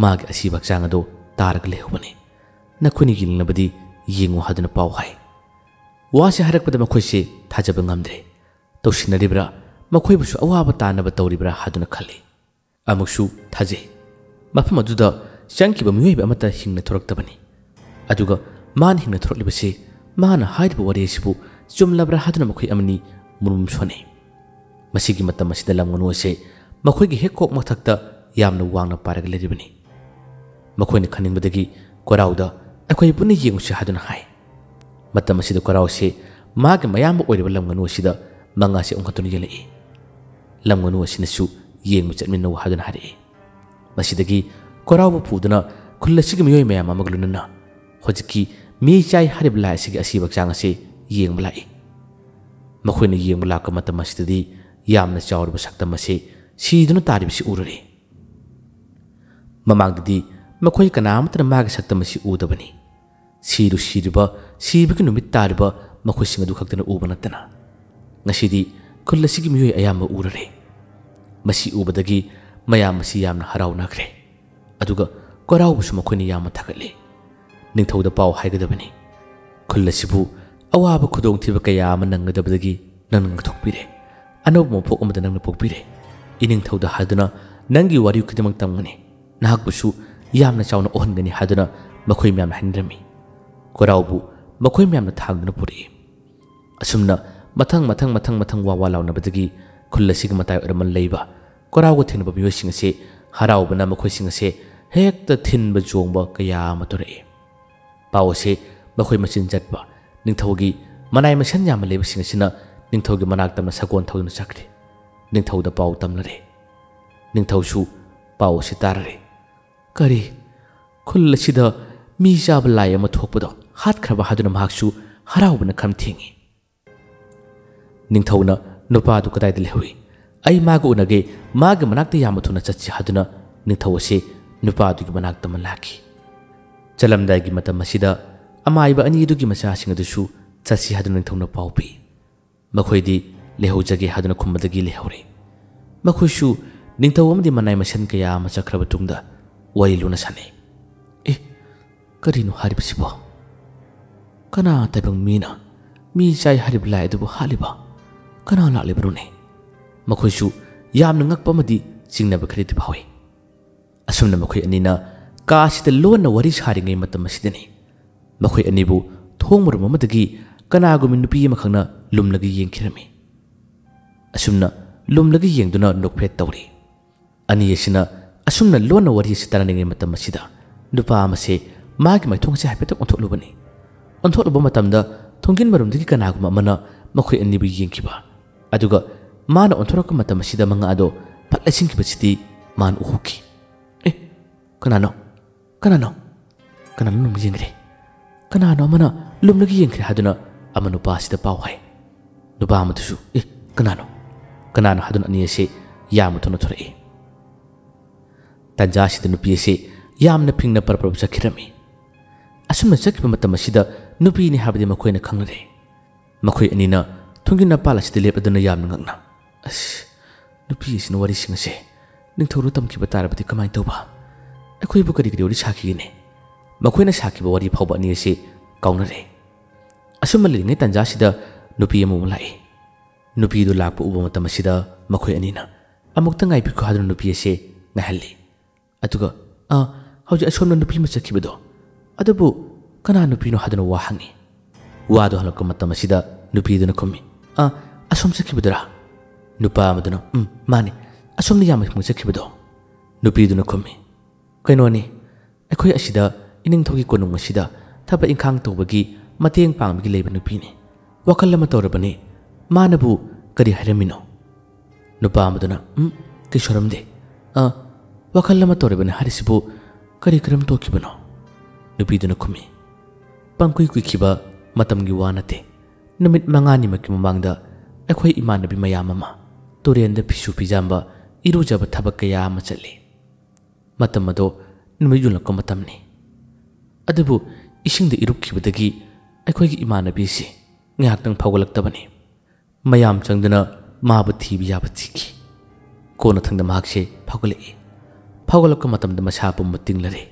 ꯃꯥꯒꯤ ꯑꯁꯤꯕ ꯍꯛꯆꯥꯡ ꯑꯗꯨ ꯇꯥꯔꯒ ꯂꯩꯍꯧꯕꯅꯤ꯫ ꯅꯈꯣꯏꯅ ꯌꯦꯡꯅꯤꯡꯂꯕꯗꯤ ꯌꯦꯡꯉꯨ" ꯍꯥꯏꯗꯨꯅ ꯄꯥꯎ ꯍꯥꯏ꯫ ꯋꯥꯁꯤ ꯍꯥꯏꯔꯛꯄꯗ ꯃꯈꯣꯏꯁꯤ ꯊꯥꯖꯕ ꯉꯝꯗ꯭ꯔꯦ꯫ ꯇꯧꯁꯤꯟꯅꯔꯤꯕ꯭ꯔꯥ, ꯃꯈꯣꯏꯕꯨꯁꯨ ꯑꯋꯥꯕ ꯇꯥꯅꯕ ꯇꯧꯔꯤꯕ꯭ꯔꯥ ꯍꯥꯏꯗꯨꯅ ꯈꯜꯂꯤ꯫ ꯑꯃꯨꯛꯁꯨ ꯊꯥꯖꯩ, ꯃꯐꯝ ꯑꯗꯨꯗ ꯆꯪꯈꯤꯕ ꯃꯤꯑꯣꯏꯕ ꯑꯃꯠꯇ ꯍꯤꯡꯅ ꯊꯣꯔꯛꯇꯕꯅꯤ꯫ ꯑꯗꯨꯒ ꯃꯥꯅ ꯍꯤꯡꯅ ꯊꯣꯔꯛꯂꯤꯕꯁꯤ, ꯃꯥꯅ ꯍꯥꯏꯔꯤꯕ ꯋꯥꯔꯤ ꯑꯁꯤꯕꯨ ꯆꯨꯝꯂꯕ꯭ꯔꯥ ꯍꯥꯏꯗꯨꯅ ꯃꯈꯣꯏ ꯑꯃꯅꯤ ꯃꯨꯔꯨꯝ ꯁꯣꯟꯅꯩ꯫ ꯃꯁꯤꯒꯤ ꯃꯇꯝ ꯑꯁꯤꯗ ꯂꯝ ꯉꯥꯅꯨ ꯑꯁꯤ ꯃꯈꯣꯏꯒꯤ ꯍꯦꯛ ꯀꯣꯛ ꯃꯊꯛꯇ ꯌꯥꯝꯅ ꯋꯥꯡꯅ ꯄꯥꯏꯔꯒ ꯂꯩꯔꯤꯕꯅꯤ꯫ ꯃꯈꯣꯏꯅ ꯈꯟꯅꯤꯡꯕꯗꯒꯤ ꯀꯣꯔꯥꯎꯗ "ꯑꯩꯈꯣꯏ ꯄꯨꯟꯅ ꯌꯦꯡꯉꯨꯁꯤ" ꯍꯥꯏꯗꯨꯅ ꯍꯥꯏ꯫ ꯃꯇꯝ ꯑꯁꯤꯗ ꯀꯣꯔꯥꯎꯁꯤ ꯃꯥꯒꯤ ꯃꯌꯥꯝꯕ ꯑꯣꯏꯔꯤꯕ ꯂꯝ ꯉꯥꯅꯨ ꯑꯁꯤꯗ ꯃꯉꯥꯁꯤ ꯑꯣꯟꯈꯠꯇꯨꯅ ꯌꯦꯜꯂꯛꯏ꯫ ꯂꯝ ꯉꯥꯅꯨ ꯑꯁꯤꯅꯁꯨ ꯌꯦꯡꯕ ꯆꯠꯃꯤꯟꯅꯧ ꯍꯥꯏꯗꯨꯅ ꯍꯥꯏꯔꯛꯏ꯫ ꯃꯁꯤꯗꯒꯤ ꯀꯣꯔꯥꯎꯕꯨ ꯄꯨꯗꯨꯅ ꯈꯨꯜ ꯑꯁꯤꯒꯤ ꯃꯤꯑꯣꯏ ꯃꯌꯥꯝ ꯑꯃꯒ ꯂꯣꯏꯅꯅ ꯍꯧꯖꯤꯛꯀꯤ ꯃꯤ ꯆꯥꯏ ꯍꯥꯏꯔꯤꯕ ꯂꯥꯏ ꯑꯁꯤꯒꯤ ꯑꯁꯤꯕ ꯍꯛꯆꯥꯡ ꯑꯁꯤ ꯌꯦꯡꯕ ꯂꯥꯛꯏ꯫ ꯃꯈꯣꯏꯅ ꯌꯦꯡꯕ ꯂꯥꯛꯄ ꯃꯇꯝ ꯑꯁꯤꯗꯗꯤ ꯌꯥꯝꯅ ꯆꯥꯎꯔꯕ ꯁꯛꯇꯝ ꯑꯁꯤ ꯁꯤꯗꯨꯅ ꯇꯥꯔꯤꯕꯁꯤ ꯎꯔꯔꯦ꯫ ꯃꯃꯥꯡꯗꯗꯤ ꯃꯈꯣꯏ ꯀꯅꯥꯃꯠꯇꯅ ꯃꯥꯒꯤ ꯁꯛꯇꯝ ꯑꯁꯤ ꯎꯗꯕꯅꯤ꯫ ꯁꯤꯔꯨ ꯁꯤꯔꯤꯕ, ꯁꯤꯕꯒꯤ ꯅꯨꯃꯤꯠ ꯇꯥꯔꯤꯕ ꯃꯈꯣꯏꯁꯤꯡ ꯑꯗꯨ ꯈꯛꯇꯅ ꯎꯕ ꯅꯠꯇꯅ ꯉꯁꯤꯗꯤ ꯈꯨꯜ ꯑꯁꯤꯒꯤ ꯃꯤꯑꯣꯏ ꯑꯌꯥꯝꯕ ꯎꯔꯔꯦ꯫ ꯃꯁꯤ ꯎꯕꯗꯒꯤ ꯃꯌꯥꯝ ꯑꯁꯤ ꯌꯥꯝꯅ ꯍꯔꯥꯎꯅꯈ꯭ꯔꯦ꯫ ꯑꯗꯨꯒ ꯀꯣꯔꯥꯎꯕꯨꯁꯨ ꯃꯈꯣꯏꯅ ꯌꯥꯝꯅ ꯊꯥꯒꯠꯂꯤ꯫ ꯅꯤꯡꯊꯧꯗ ꯄꯥꯎ ꯍꯥꯏꯒꯗꯕꯅꯤ꯫ ꯈꯨꯜ ꯑꯁꯤꯕꯨ ꯑꯋꯥꯕ ꯈꯨꯗꯣꯡꯊꯤꯕ ꯀꯌꯥ ꯑꯃ ꯅꯪꯒꯗꯕꯗꯒꯤ ꯅꯪꯅ ꯉꯥꯛꯊꯣꯛꯄꯤꯔꯦ꯫ ꯑꯅꯧꯕ ꯃꯄꯣꯛ ꯑꯃꯗ ꯅꯪꯅ ꯄꯣꯛꯄꯤꯔꯦ꯫ ꯏꯅꯤꯡꯊꯧꯗ ꯍꯥꯏꯗꯨꯅ ꯅꯪꯒꯤ ꯋꯥꯔꯤ ꯈꯨꯗꯤꯡꯃꯛ ꯇꯝꯒꯅꯤ꯫ ꯅꯍꯥꯛꯄꯨꯁꯨ ꯌꯥꯝꯅ ꯆꯥꯎꯅ ꯎꯍꯟꯒꯅꯤ ꯍꯥꯏꯗꯨꯅ ꯃꯈꯣꯏ ꯃꯌꯥꯝꯅ ꯍꯥꯏꯅꯔꯝꯃꯤ꯫ ꯀꯣꯔꯥꯎꯕꯨ ꯃꯈꯣꯏ ꯃꯌꯥꯝꯅ ꯊꯥꯡꯗꯨꯅ ꯄꯨꯔꯛꯏ꯫ ꯑꯁꯨꯝꯅ ꯃꯊꯪ ꯃꯊꯪ ꯃꯊꯪ ꯃꯊꯪ ꯋꯥ ꯋꯥ ꯂꯥꯎꯅꯕꯗꯒꯤ ꯈꯨꯜ ꯑꯁꯤꯒꯤ ꯃꯇꯥꯏ ꯑꯣꯏꯔꯝꯃ ꯂꯩꯕ ꯀꯣꯔꯥꯎꯒ ꯊꯦꯡꯅꯕ ꯃꯤꯑꯣꯏꯁꯤꯡ ꯑꯁꯤ ꯍꯔꯥꯎꯕꯅ ꯃꯈꯣꯏꯁꯤꯡ ꯑꯁꯤ ꯍꯦꯛꯇ ꯊꯤꯟꯕ ꯆꯣꯡꯕ ꯀꯌꯥ ꯑꯃ ꯇꯧꯔꯛꯏ꯫ ꯄꯥꯎ ꯑꯁꯤ ꯃꯈꯣꯏ ꯃꯆꯤꯟ ꯆꯠꯄ ꯅꯤꯡꯊꯧꯒꯤ ꯃꯅꯥꯏ ꯃꯁꯤꯟ ꯌꯥꯝꯅ ꯂꯩꯕꯁꯤꯡ ꯑꯁꯤꯅ ꯅꯤꯡꯊꯧꯒꯤ ꯃꯅꯥꯛ ꯇꯝꯅ ꯁꯒꯣꯜ ꯊꯧꯗꯨꯅ ꯆꯠꯈ꯭ꯔꯦ꯫ ꯅꯤꯡꯊꯧꯗ ꯄꯥꯎ ꯇꯝꯂꯔꯦ꯫ ꯅꯤꯡꯊꯧꯁꯨ ꯄꯥꯎ ꯑꯁꯤ ꯇꯥꯔꯔꯦ꯫ ꯀꯔꯤ? ꯈꯨꯜ ꯑꯁꯤꯗ ꯃꯤ ꯆꯥꯕ ꯂꯥꯏ ꯑꯃ ꯊꯣꯛꯄꯗꯣ ꯍꯥꯠꯈ꯭ꯔꯕ ꯍꯥꯏꯗꯨꯅ ꯃꯍꯥꯛꯁꯨ ꯍꯔꯥꯎꯕꯅ ꯈꯝ ꯊꯦꯡꯏ꯫ ꯅꯤꯡꯊꯧꯅ ꯅꯨꯄꯥꯗꯨ ꯀꯗꯥꯏꯗ ꯂꯩꯍꯧꯏ? ꯑꯩ ꯃꯥꯒ ꯎꯅꯒꯦ, ꯃꯥꯒꯤ ꯃꯅꯥꯛꯇ ꯌꯥꯝꯅ ꯊꯨꯅ ꯆꯠꯁꯤ ꯍꯥꯏꯗꯨꯅ ꯅꯤꯡꯊꯧ ꯑꯁꯤ ꯅꯨꯄꯥꯗꯨꯒꯤ ꯃꯅꯥꯛꯇ ꯑꯃ ꯂꯥꯛꯈꯤ꯫ ꯆꯠꯂꯝꯗꯥꯏꯒꯤ ꯃꯇꯝ ꯑꯁꯤꯗ ꯑꯃꯥꯏꯕ ꯑꯅꯤ ꯑꯗꯨꯒꯤ ꯃꯆꯥꯁꯤꯡ ꯑꯗꯨꯁꯨ ꯆꯠꯁꯤ ꯍꯥꯏꯗꯨꯅ ꯅꯤꯡꯊꯧꯅ ꯄꯥꯎ ꯄꯤ꯫ ꯃꯈꯣꯏꯗꯤ ꯂꯩꯍꯧꯖꯒꯦ ꯍꯥꯏꯗꯨꯅ ꯈꯨꯝꯕꯗꯒꯤ ꯂꯩꯍꯧꯔꯦ꯫ ꯃꯈꯣꯏꯁꯨ ꯅꯤꯡꯊꯧ ꯑꯃꯗꯤ ꯃꯅꯥꯏ ꯃꯁꯤꯟ ꯀꯌꯥ ꯑꯃ ꯆꯠꯈ꯭ꯔꯕ ꯇꯨꯡꯗ ꯋꯥꯔꯤ ꯂꯣꯟꯅ ꯁꯥꯟꯅꯩ꯫ ꯑꯦ, ꯀꯔꯤꯅꯣ ꯍꯥꯏꯔꯤꯕꯁꯤꯕꯣ? ꯀꯅꯥ ꯇꯥꯏꯕꯪ ꯃꯤꯅ ꯃꯤ ꯆꯥꯏ ꯍꯥꯏꯔꯤꯕ ꯂꯥꯏ ꯑꯗꯨꯕꯨ ꯍꯥꯠꯂꯤꯕ? ꯀꯅꯥ ꯂꯥꯛꯂꯤꯕꯅꯣꯅꯦ? ꯃꯈꯣꯏꯁꯨ ꯌꯥꯝꯅ ꯉꯛꯄ ꯑꯃꯗꯤ ꯆꯤꯡꯅꯕ ꯈꯔꯗꯤ ꯐꯥꯎꯏ꯫ ꯑꯁꯨꯝꯅ ꯃꯈꯣꯏ ꯑꯅꯤꯅ ꯀꯥ ꯑꯁꯤꯗ ꯂꯣꯟꯅ ꯋꯥꯔꯤ ꯁꯥꯔꯤꯉꯩ ꯃꯇꯝ ꯑꯁꯤꯗꯅꯤ ꯃꯈꯣꯏ ꯑꯅꯤꯕꯨ ꯊꯣꯡ ꯃꯔꯨꯝ ꯑꯃꯗꯒꯤ ꯀꯅꯥꯒꯨꯝꯕꯤ ꯅꯨꯄꯤ ꯑꯃꯈꯛꯅ ꯂꯨꯝꯂꯒ ꯌꯦꯡꯈꯤꯔꯝꯃꯤ꯫ ꯑꯁꯨꯝꯅ ꯂꯨꯝꯂꯒ ꯌꯦꯡꯗꯨꯅ ꯅꯣꯛꯐꯦꯠ ꯇꯧꯔꯤ꯫ ꯑꯅꯤ ꯑꯁꯤꯅ ꯑꯁꯨꯝꯅ ꯂꯣꯟꯅ ꯋꯥꯔꯤ ꯑꯁꯤ ꯇꯥꯅꯔꯤꯉꯩ ꯃꯇꯝ ꯑꯁꯤꯗ ꯅꯨꯄꯥ ꯑꯃꯁꯦ ꯃꯥꯒꯤ ꯃꯥꯏꯊꯣꯡ ꯑꯁꯤ ꯍꯥꯏꯐꯦꯠꯇꯪ ꯑꯣꯟꯊꯣꯛꯂꯨꯕꯅꯤ꯫ ꯑꯣꯟꯊꯣꯛꯂꯨꯕ ꯃꯇꯝꯗ ꯊꯣꯡꯒꯤꯟ ꯃꯔꯨꯝꯗꯒꯤ ꯀꯅꯥꯒꯨꯝꯕ ꯑꯃꯅ ꯃꯈꯣꯏ ꯑꯅꯤꯕꯨ ꯌꯦꯡꯈꯤꯕ꯫ ꯑꯗꯨꯒ ꯃꯥꯅ ꯑꯣꯟꯊꯣꯔꯛꯄ ꯃꯇꯝ ꯑꯁꯤꯗ ꯃꯉꯥ ꯑꯗꯣ ꯐꯠ ꯂꯩꯁꯤꯟꯈꯤꯕꯁꯤꯗꯤ ꯃꯥꯅ ꯎꯍꯧꯈꯤ꯫ "ꯑꯦ, ꯀꯅꯥꯅꯣ? ꯀꯅꯥꯅꯣ? ꯀꯅꯥꯅꯣ ꯂꯨꯝꯅ ꯌꯦꯡꯈ꯭ꯔꯦ? ꯀꯅꯥꯅꯣ ꯑꯃꯅ ꯂꯨꯝꯅꯒ ꯌꯦꯡꯈ꯭ꯔꯦ?" ꯍꯥꯏꯗꯨꯅ ꯑꯃ ꯅꯨꯄꯥꯁꯤꯗ ꯄꯥꯎ ꯍꯥꯏ꯫ ꯅꯨꯄꯥ ꯑꯃꯗꯨꯁꯨ, "ꯑꯦ, ꯀꯅꯥꯅꯣ? ꯀꯅꯥꯅꯣ?" ꯍꯥꯏꯗꯨꯅ ꯑꯅꯤ ꯑꯁꯦ ꯌꯥꯝꯅ ꯊꯨꯅ ꯊꯣꯔꯛꯏ꯫ ꯇꯥꯟꯖꯥ ꯑꯁꯤꯗ ꯅꯨꯄꯤ ꯑꯁꯤ ꯌꯥꯝꯅ ꯐꯤꯡꯅ ꯄꯔꯞ ꯄꯔꯞ ꯆꯠꯈꯤꯔꯝꯃꯤ꯫ ꯑꯁꯨꯝꯅ ꯆꯠꯈꯤꯕ ꯃꯇꯝ ꯑꯁꯤꯗ ꯅꯨꯄꯤꯅꯤ ꯍꯥꯏꯕꯗꯤ ꯃꯈꯣꯏꯅ ꯈꯪꯅꯔꯦ꯫ ꯃꯈꯣꯏ ꯑꯅꯤꯅ ꯊꯣꯡꯒꯤ ꯅꯄꯥꯜ ꯑꯁꯤꯗ ꯂꯦꯞꯂꯗꯨꯅ ꯌꯥꯝꯅ ꯉꯛꯅ, "ꯑꯁ, ꯅꯨꯄꯤ ꯑꯁꯤꯅ ꯋꯥꯔꯤꯁꯤꯡ ꯑꯁꯦ ꯅꯤꯡꯊꯧꯗ ꯇꯝꯈꯤꯕ ꯇꯥꯔꯕꯗꯤ ꯀꯃꯥꯏꯅ ꯇꯧꯕ? ꯑꯩꯈꯣꯏꯕꯨ ꯀꯔꯤ ꯀꯔꯤ ꯋꯥꯔꯤ ꯁꯥꯈꯤꯒꯅꯤ?" ꯃꯈꯣꯏꯅ ꯁꯥꯈꯤꯕ ꯋꯥꯔꯤ ꯐꯥꯎꯕ ꯑꯅꯤ ꯑꯁꯤ ꯀꯥꯎꯅꯔꯦ꯫ ꯑꯁꯨꯝꯅ ꯂꯩꯔꯤꯉꯩ ꯇꯥꯟꯖꯥꯁꯤꯗ ꯅꯨꯄꯤ ꯑꯃꯃꯨꯛ ꯂꯥꯛꯏ꯫ ꯅꯨꯄꯤꯗꯨ ꯂꯥꯛꯄ ꯎꯕ ꯃꯇꯝ ꯑꯁꯤꯗ ꯃꯈꯣꯏ ꯑꯅꯤꯅ, "ꯑꯃꯨꯛꯇ ꯉꯥꯏꯕꯤꯈꯣ" ꯍꯥꯏꯗꯨꯅ ꯅꯨꯄꯤ ꯑꯁꯤ ꯉꯥꯏꯍꯜꯂꯤ꯫ ꯑꯗꯨꯒ, "ꯑꯥ, ꯍꯧꯖꯤꯛ ꯑꯁꯣꯝꯗ ꯅꯨꯄꯤ ꯑꯃ ꯆꯠꯈꯤꯕꯗꯣ, ꯑꯗꯨꯕꯨ ꯀꯅꯥ ꯅꯨꯄꯤꯅꯣ?" ꯍꯥꯏꯗꯨꯅ ꯋꯥ ꯍꯪꯉꯤ꯫ ꯋꯥꯗꯨ ꯍꯪꯂꯛꯄ ꯃꯇꯝ ꯑꯁꯤꯗ ꯅꯨꯄꯤꯗꯨꯅ ꯈꯨꯝꯃꯤ, "ꯑꯥ, ꯑꯁꯣꯝ ꯆꯠꯈꯤꯕꯗꯨꯔꯥ?" ꯅꯨꯄꯥ ꯑꯃꯗꯨꯅ, "ꯎꯝ, ꯃꯥꯅꯤ, ꯑꯁꯣꯝꯗ ꯌꯥꯝ ꯆꯠꯈꯤꯕꯗꯣ?" ꯅꯨꯄꯤꯗꯨꯅ ꯈꯨꯝꯃꯤ, "ꯀꯩꯅꯣꯅꯤ, ꯑꯩꯈꯣꯏ ꯑꯁꯤꯗ ꯏꯅꯤꯡꯊꯧꯒꯤ ꯀꯣꯅꯨꯡ ꯑꯁꯤꯗ ꯊꯕꯛ ꯏꯪꯈꯥꯡ ꯇꯧꯕꯒꯤ ꯃꯇꯦꯡ ꯄꯥꯡꯕꯒꯤ ꯂꯩꯕ ꯅꯨꯄꯤꯅꯤ꯫ ꯋꯥꯈꯜ ꯑꯃ ꯇꯧꯔꯕꯅꯤ꯫ ꯃꯥꯅꯕꯨ ꯀꯔꯤ ꯍꯥꯏꯔꯝꯃꯤꯅꯣ?" ꯅꯨꯄꯥ ꯑꯃꯗꯨꯅ, "ꯎꯝ, ꯀꯩꯁꯨ ꯍꯥꯏꯔꯝꯗꯦ꯫ ꯑ, ꯋꯥꯈꯜ ꯑꯃ ꯇꯧꯔꯕꯅꯤ ꯍꯥꯏꯔꯤꯁꯤꯕꯨ ꯀꯔꯤ ꯀꯔꯝ ꯇꯧꯈꯤꯕꯅꯣ?" ꯅꯨꯄꯤꯗꯨꯅ ꯈꯨꯝꯃꯤ, "ꯄꯪꯀꯨꯏ ꯀꯨꯏꯈꯤꯕ ꯃꯇꯝꯒꯤ ꯋꯥ ꯅꯠꯇꯦ꯫ ꯅꯨꯃꯤꯠ ꯃꯉꯥꯅꯤꯃꯛꯀꯤ ꯃꯃꯥꯡꯗ ꯑꯩꯈꯣꯏ ꯏꯃꯥꯟꯅꯕꯤ ꯃꯌꯥꯝ ꯑꯃ ꯇꯨꯔꯦꯟꯗ ꯐꯤꯁꯨ ꯐꯤꯖꯥꯝꯕ, ꯏꯔꯨꯖꯕ ꯊꯕꯛ ꯀꯌꯥ ꯑꯃ ꯆꯠꯂꯤ꯫ ꯃꯇꯝ ꯑꯗꯣ ꯅꯨꯃꯤꯠ ꯌꯨꯡꯂꯛꯄ ꯃꯇꯝꯅꯤ꯫ ꯑꯗꯨꯕꯨ ꯏꯁꯤꯡꯗ ꯏꯔꯨꯞꯈꯤꯕꯗꯒꯤ ꯑꯩꯈꯣꯏꯒꯤ ꯏꯃꯥꯟꯅꯕꯤꯁꯤ ꯉꯥꯏꯍꯥꯛꯇꯪ ꯐꯥꯎꯒꯠꯂꯛꯇꯕꯅꯤ꯫ ꯃꯌꯥꯝ ꯆꯪꯗꯨꯅ ꯃꯥꯕꯨ ꯊꯤꯕ ꯌꯥꯕ ꯊꯤꯈꯤ꯫ ꯀꯣꯟꯅꯊꯪꯗ ꯃꯍꯥꯛꯁꯦ ꯐꯥꯎꯒꯠꯂꯛꯏ꯫ ꯐꯥꯎꯒꯠꯂꯛꯄ ꯃꯇꯝꯗ ꯃꯁꯥ ꯄꯨꯝꯕ ꯇꯤꯡꯂꯔꯦ꯫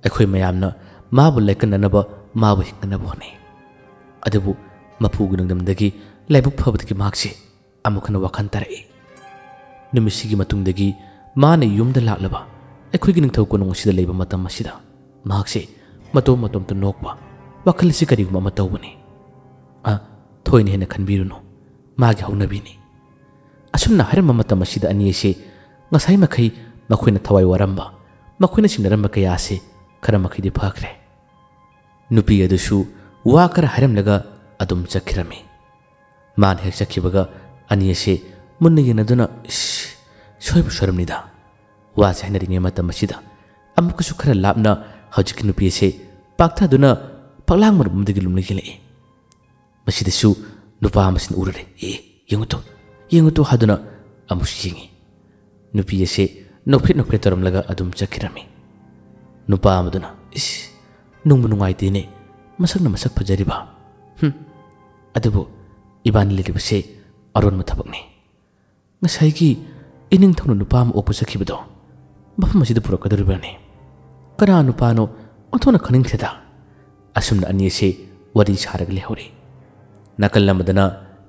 ꯑꯩꯈꯣꯏ ꯃꯌꯥꯝꯅ ꯃꯥꯕꯨ ꯂꯥꯏꯀꯠꯅꯅꯕ, ꯃꯥꯕꯨ ꯍꯤꯡꯅꯅꯕ ꯍꯣꯠꯅꯩ꯫ ꯑꯗꯨꯕꯨ ꯃꯄꯨꯒꯤ ꯅꯣꯡꯗꯝꯗꯒꯤ, ꯂꯥꯏꯕꯛ ꯐꯕꯗꯒꯤ ꯃꯍꯥꯛꯁꯦ ꯑꯃꯨꯛ ꯍꯟꯅ ꯋꯥꯈꯜ ꯇꯥꯔꯛꯏ꯫ ꯅꯨꯃꯤꯠꯁꯤꯒꯤ ꯃꯇꯨꯡꯗꯒꯤ ꯃꯥꯅ ꯌꯨꯝꯗ ꯂꯥꯛꯂꯕ ꯑꯩꯈꯣꯏꯒꯤ ꯅꯤꯡꯊꯧ ꯀꯣꯅꯨꯡ ꯑꯁꯤꯗ ꯂꯩꯕ ꯃꯇꯝ ꯑꯁꯤꯗ ꯃꯍꯥꯛꯁꯦ ꯃꯇꯣꯝ ꯃꯇꯣꯝꯇ ꯅꯣꯛꯄ, ꯋꯥꯈꯜ ꯑꯁꯤ ꯀꯔꯤꯒꯨꯝꯕ ꯑꯃ ꯇꯧꯕꯅꯤ꯫ ꯑ, ꯊꯣꯏꯅ ꯍꯦꯟꯅ ꯈꯟꯕꯤꯔꯨꯅꯨ, ꯃꯥꯒꯤ ꯍꯧꯅꯕꯤꯅꯤ꯫ ꯑꯁꯨꯝꯅ ꯍꯥꯏꯔꯝꯕ ꯃꯇꯝ ꯑꯁꯤꯗ ꯑꯅꯤ ꯑꯁꯤ ꯉꯁꯥꯏ ꯃꯈꯩ ꯃꯈꯣꯏꯅ ꯊꯋꯥꯏ ꯋꯥꯔꯝꯕ, ꯃꯈꯣꯏꯅ ꯆꯤꯡꯅꯔꯝꯕ ꯀꯌꯥ ꯑꯁꯤ ꯈꯔ ꯃꯈꯩꯗꯤ ꯐꯈ꯭ꯔꯦ꯫ ꯅꯨꯄꯤ ꯑꯗꯨꯁꯨ ꯋꯥ ꯈꯔ ꯍꯥꯏꯔꯝꯂꯒ ꯑꯗꯨꯝ ꯆꯠꯈꯤꯔꯝꯃꯤ꯫ ꯃꯥꯅ ꯍꯦꯛ ꯆꯠꯈꯤꯕꯒ ꯑꯅꯤ ꯑꯁꯤ ꯃꯨꯟꯅ ꯌꯦꯡꯅꯗꯨꯅ, "ꯏꯁ, ꯁꯣꯏꯕꯨ ꯁꯣꯏꯔꯝꯅꯤꯗ꯫ ꯋꯥꯁꯦ ꯍꯥꯏꯅꯔꯤꯉꯩ ꯃꯇꯝ ꯑꯁꯤꯗ ꯑꯃꯨꯛꯀꯁꯨ ꯈꯔ ꯂꯥꯞꯅ ꯍꯧꯖꯤꯛꯀꯤ ꯅꯨꯄꯤ ꯑꯁꯦ ꯄꯥꯛꯊꯗꯨꯅ ꯐꯛꯂꯥꯡ ꯃꯔꯨꯞ ꯑꯃꯗꯒꯤ ꯂꯨꯝꯅ ꯌꯦꯡꯂꯛꯏ꯫ ꯃꯁꯤꯗꯁꯨ ꯅꯨꯄꯥ ꯑꯃꯁꯤꯅ ꯎꯔꯨꯔꯦ꯫ "ꯑꯦ, ꯌꯦꯡꯉꯨ ꯇꯨ, ꯌꯦꯡꯉꯨ ꯇꯨ" ꯍꯥꯏꯗꯨꯅ ꯑꯃꯨꯛꯁꯨ ꯌꯦꯡꯉꯤ꯫ ꯅꯨꯄꯤ ꯑꯁꯦ ꯅꯣꯛꯐꯦꯠ ꯅꯣꯛꯐꯦꯠ ꯇꯧꯔꯝꯂꯒ ꯑꯗꯨꯝ ꯆꯠꯈꯤꯔꯝꯃꯤ꯫ ꯅꯨꯄꯥ ꯑꯃꯗꯨꯅ, "ꯏꯁ, ꯅꯨꯡꯕꯨ ꯅꯨꯡꯉꯥꯏꯇꯦꯅꯦ, ꯃꯁꯛꯅ ꯃꯁꯛ ꯐꯖꯔꯤꯕ꯫ ꯍꯨꯝ, ꯑꯗꯨꯕꯨ ꯏꯕꯥꯅꯤ ꯂꯩꯔꯤꯕꯁꯦ ꯑꯔꯣꯟꯕ ꯊꯕꯛꯅꯤ꯫ ꯉꯁꯥꯏꯒꯤ ꯏꯅꯤꯡꯊꯧꯅ ꯅꯨꯄꯥ ꯑꯃ ꯑꯣꯛꯄ ꯆꯠꯈꯤꯕꯗꯣ ꯃꯐꯝ ꯑꯁꯤꯗ ꯄꯨꯔꯛꯀꯗꯧꯔꯤꯕ꯭ꯔꯅꯦ? ꯀꯅꯥ ꯅꯨꯄꯥꯅꯣ? ꯑꯣꯟꯊꯣꯛꯅ ꯈꯪꯅꯤꯡꯈ꯭ꯔꯦꯗ"꯫ ꯑꯁꯨꯝꯅ ꯑꯅꯤ ꯑꯁꯦ ꯋꯥꯔꯤ ꯁꯥꯔꯒ ꯂꯩꯍꯧꯔꯤ꯫ ꯅꯥꯀꯜ ꯑꯃꯗꯅ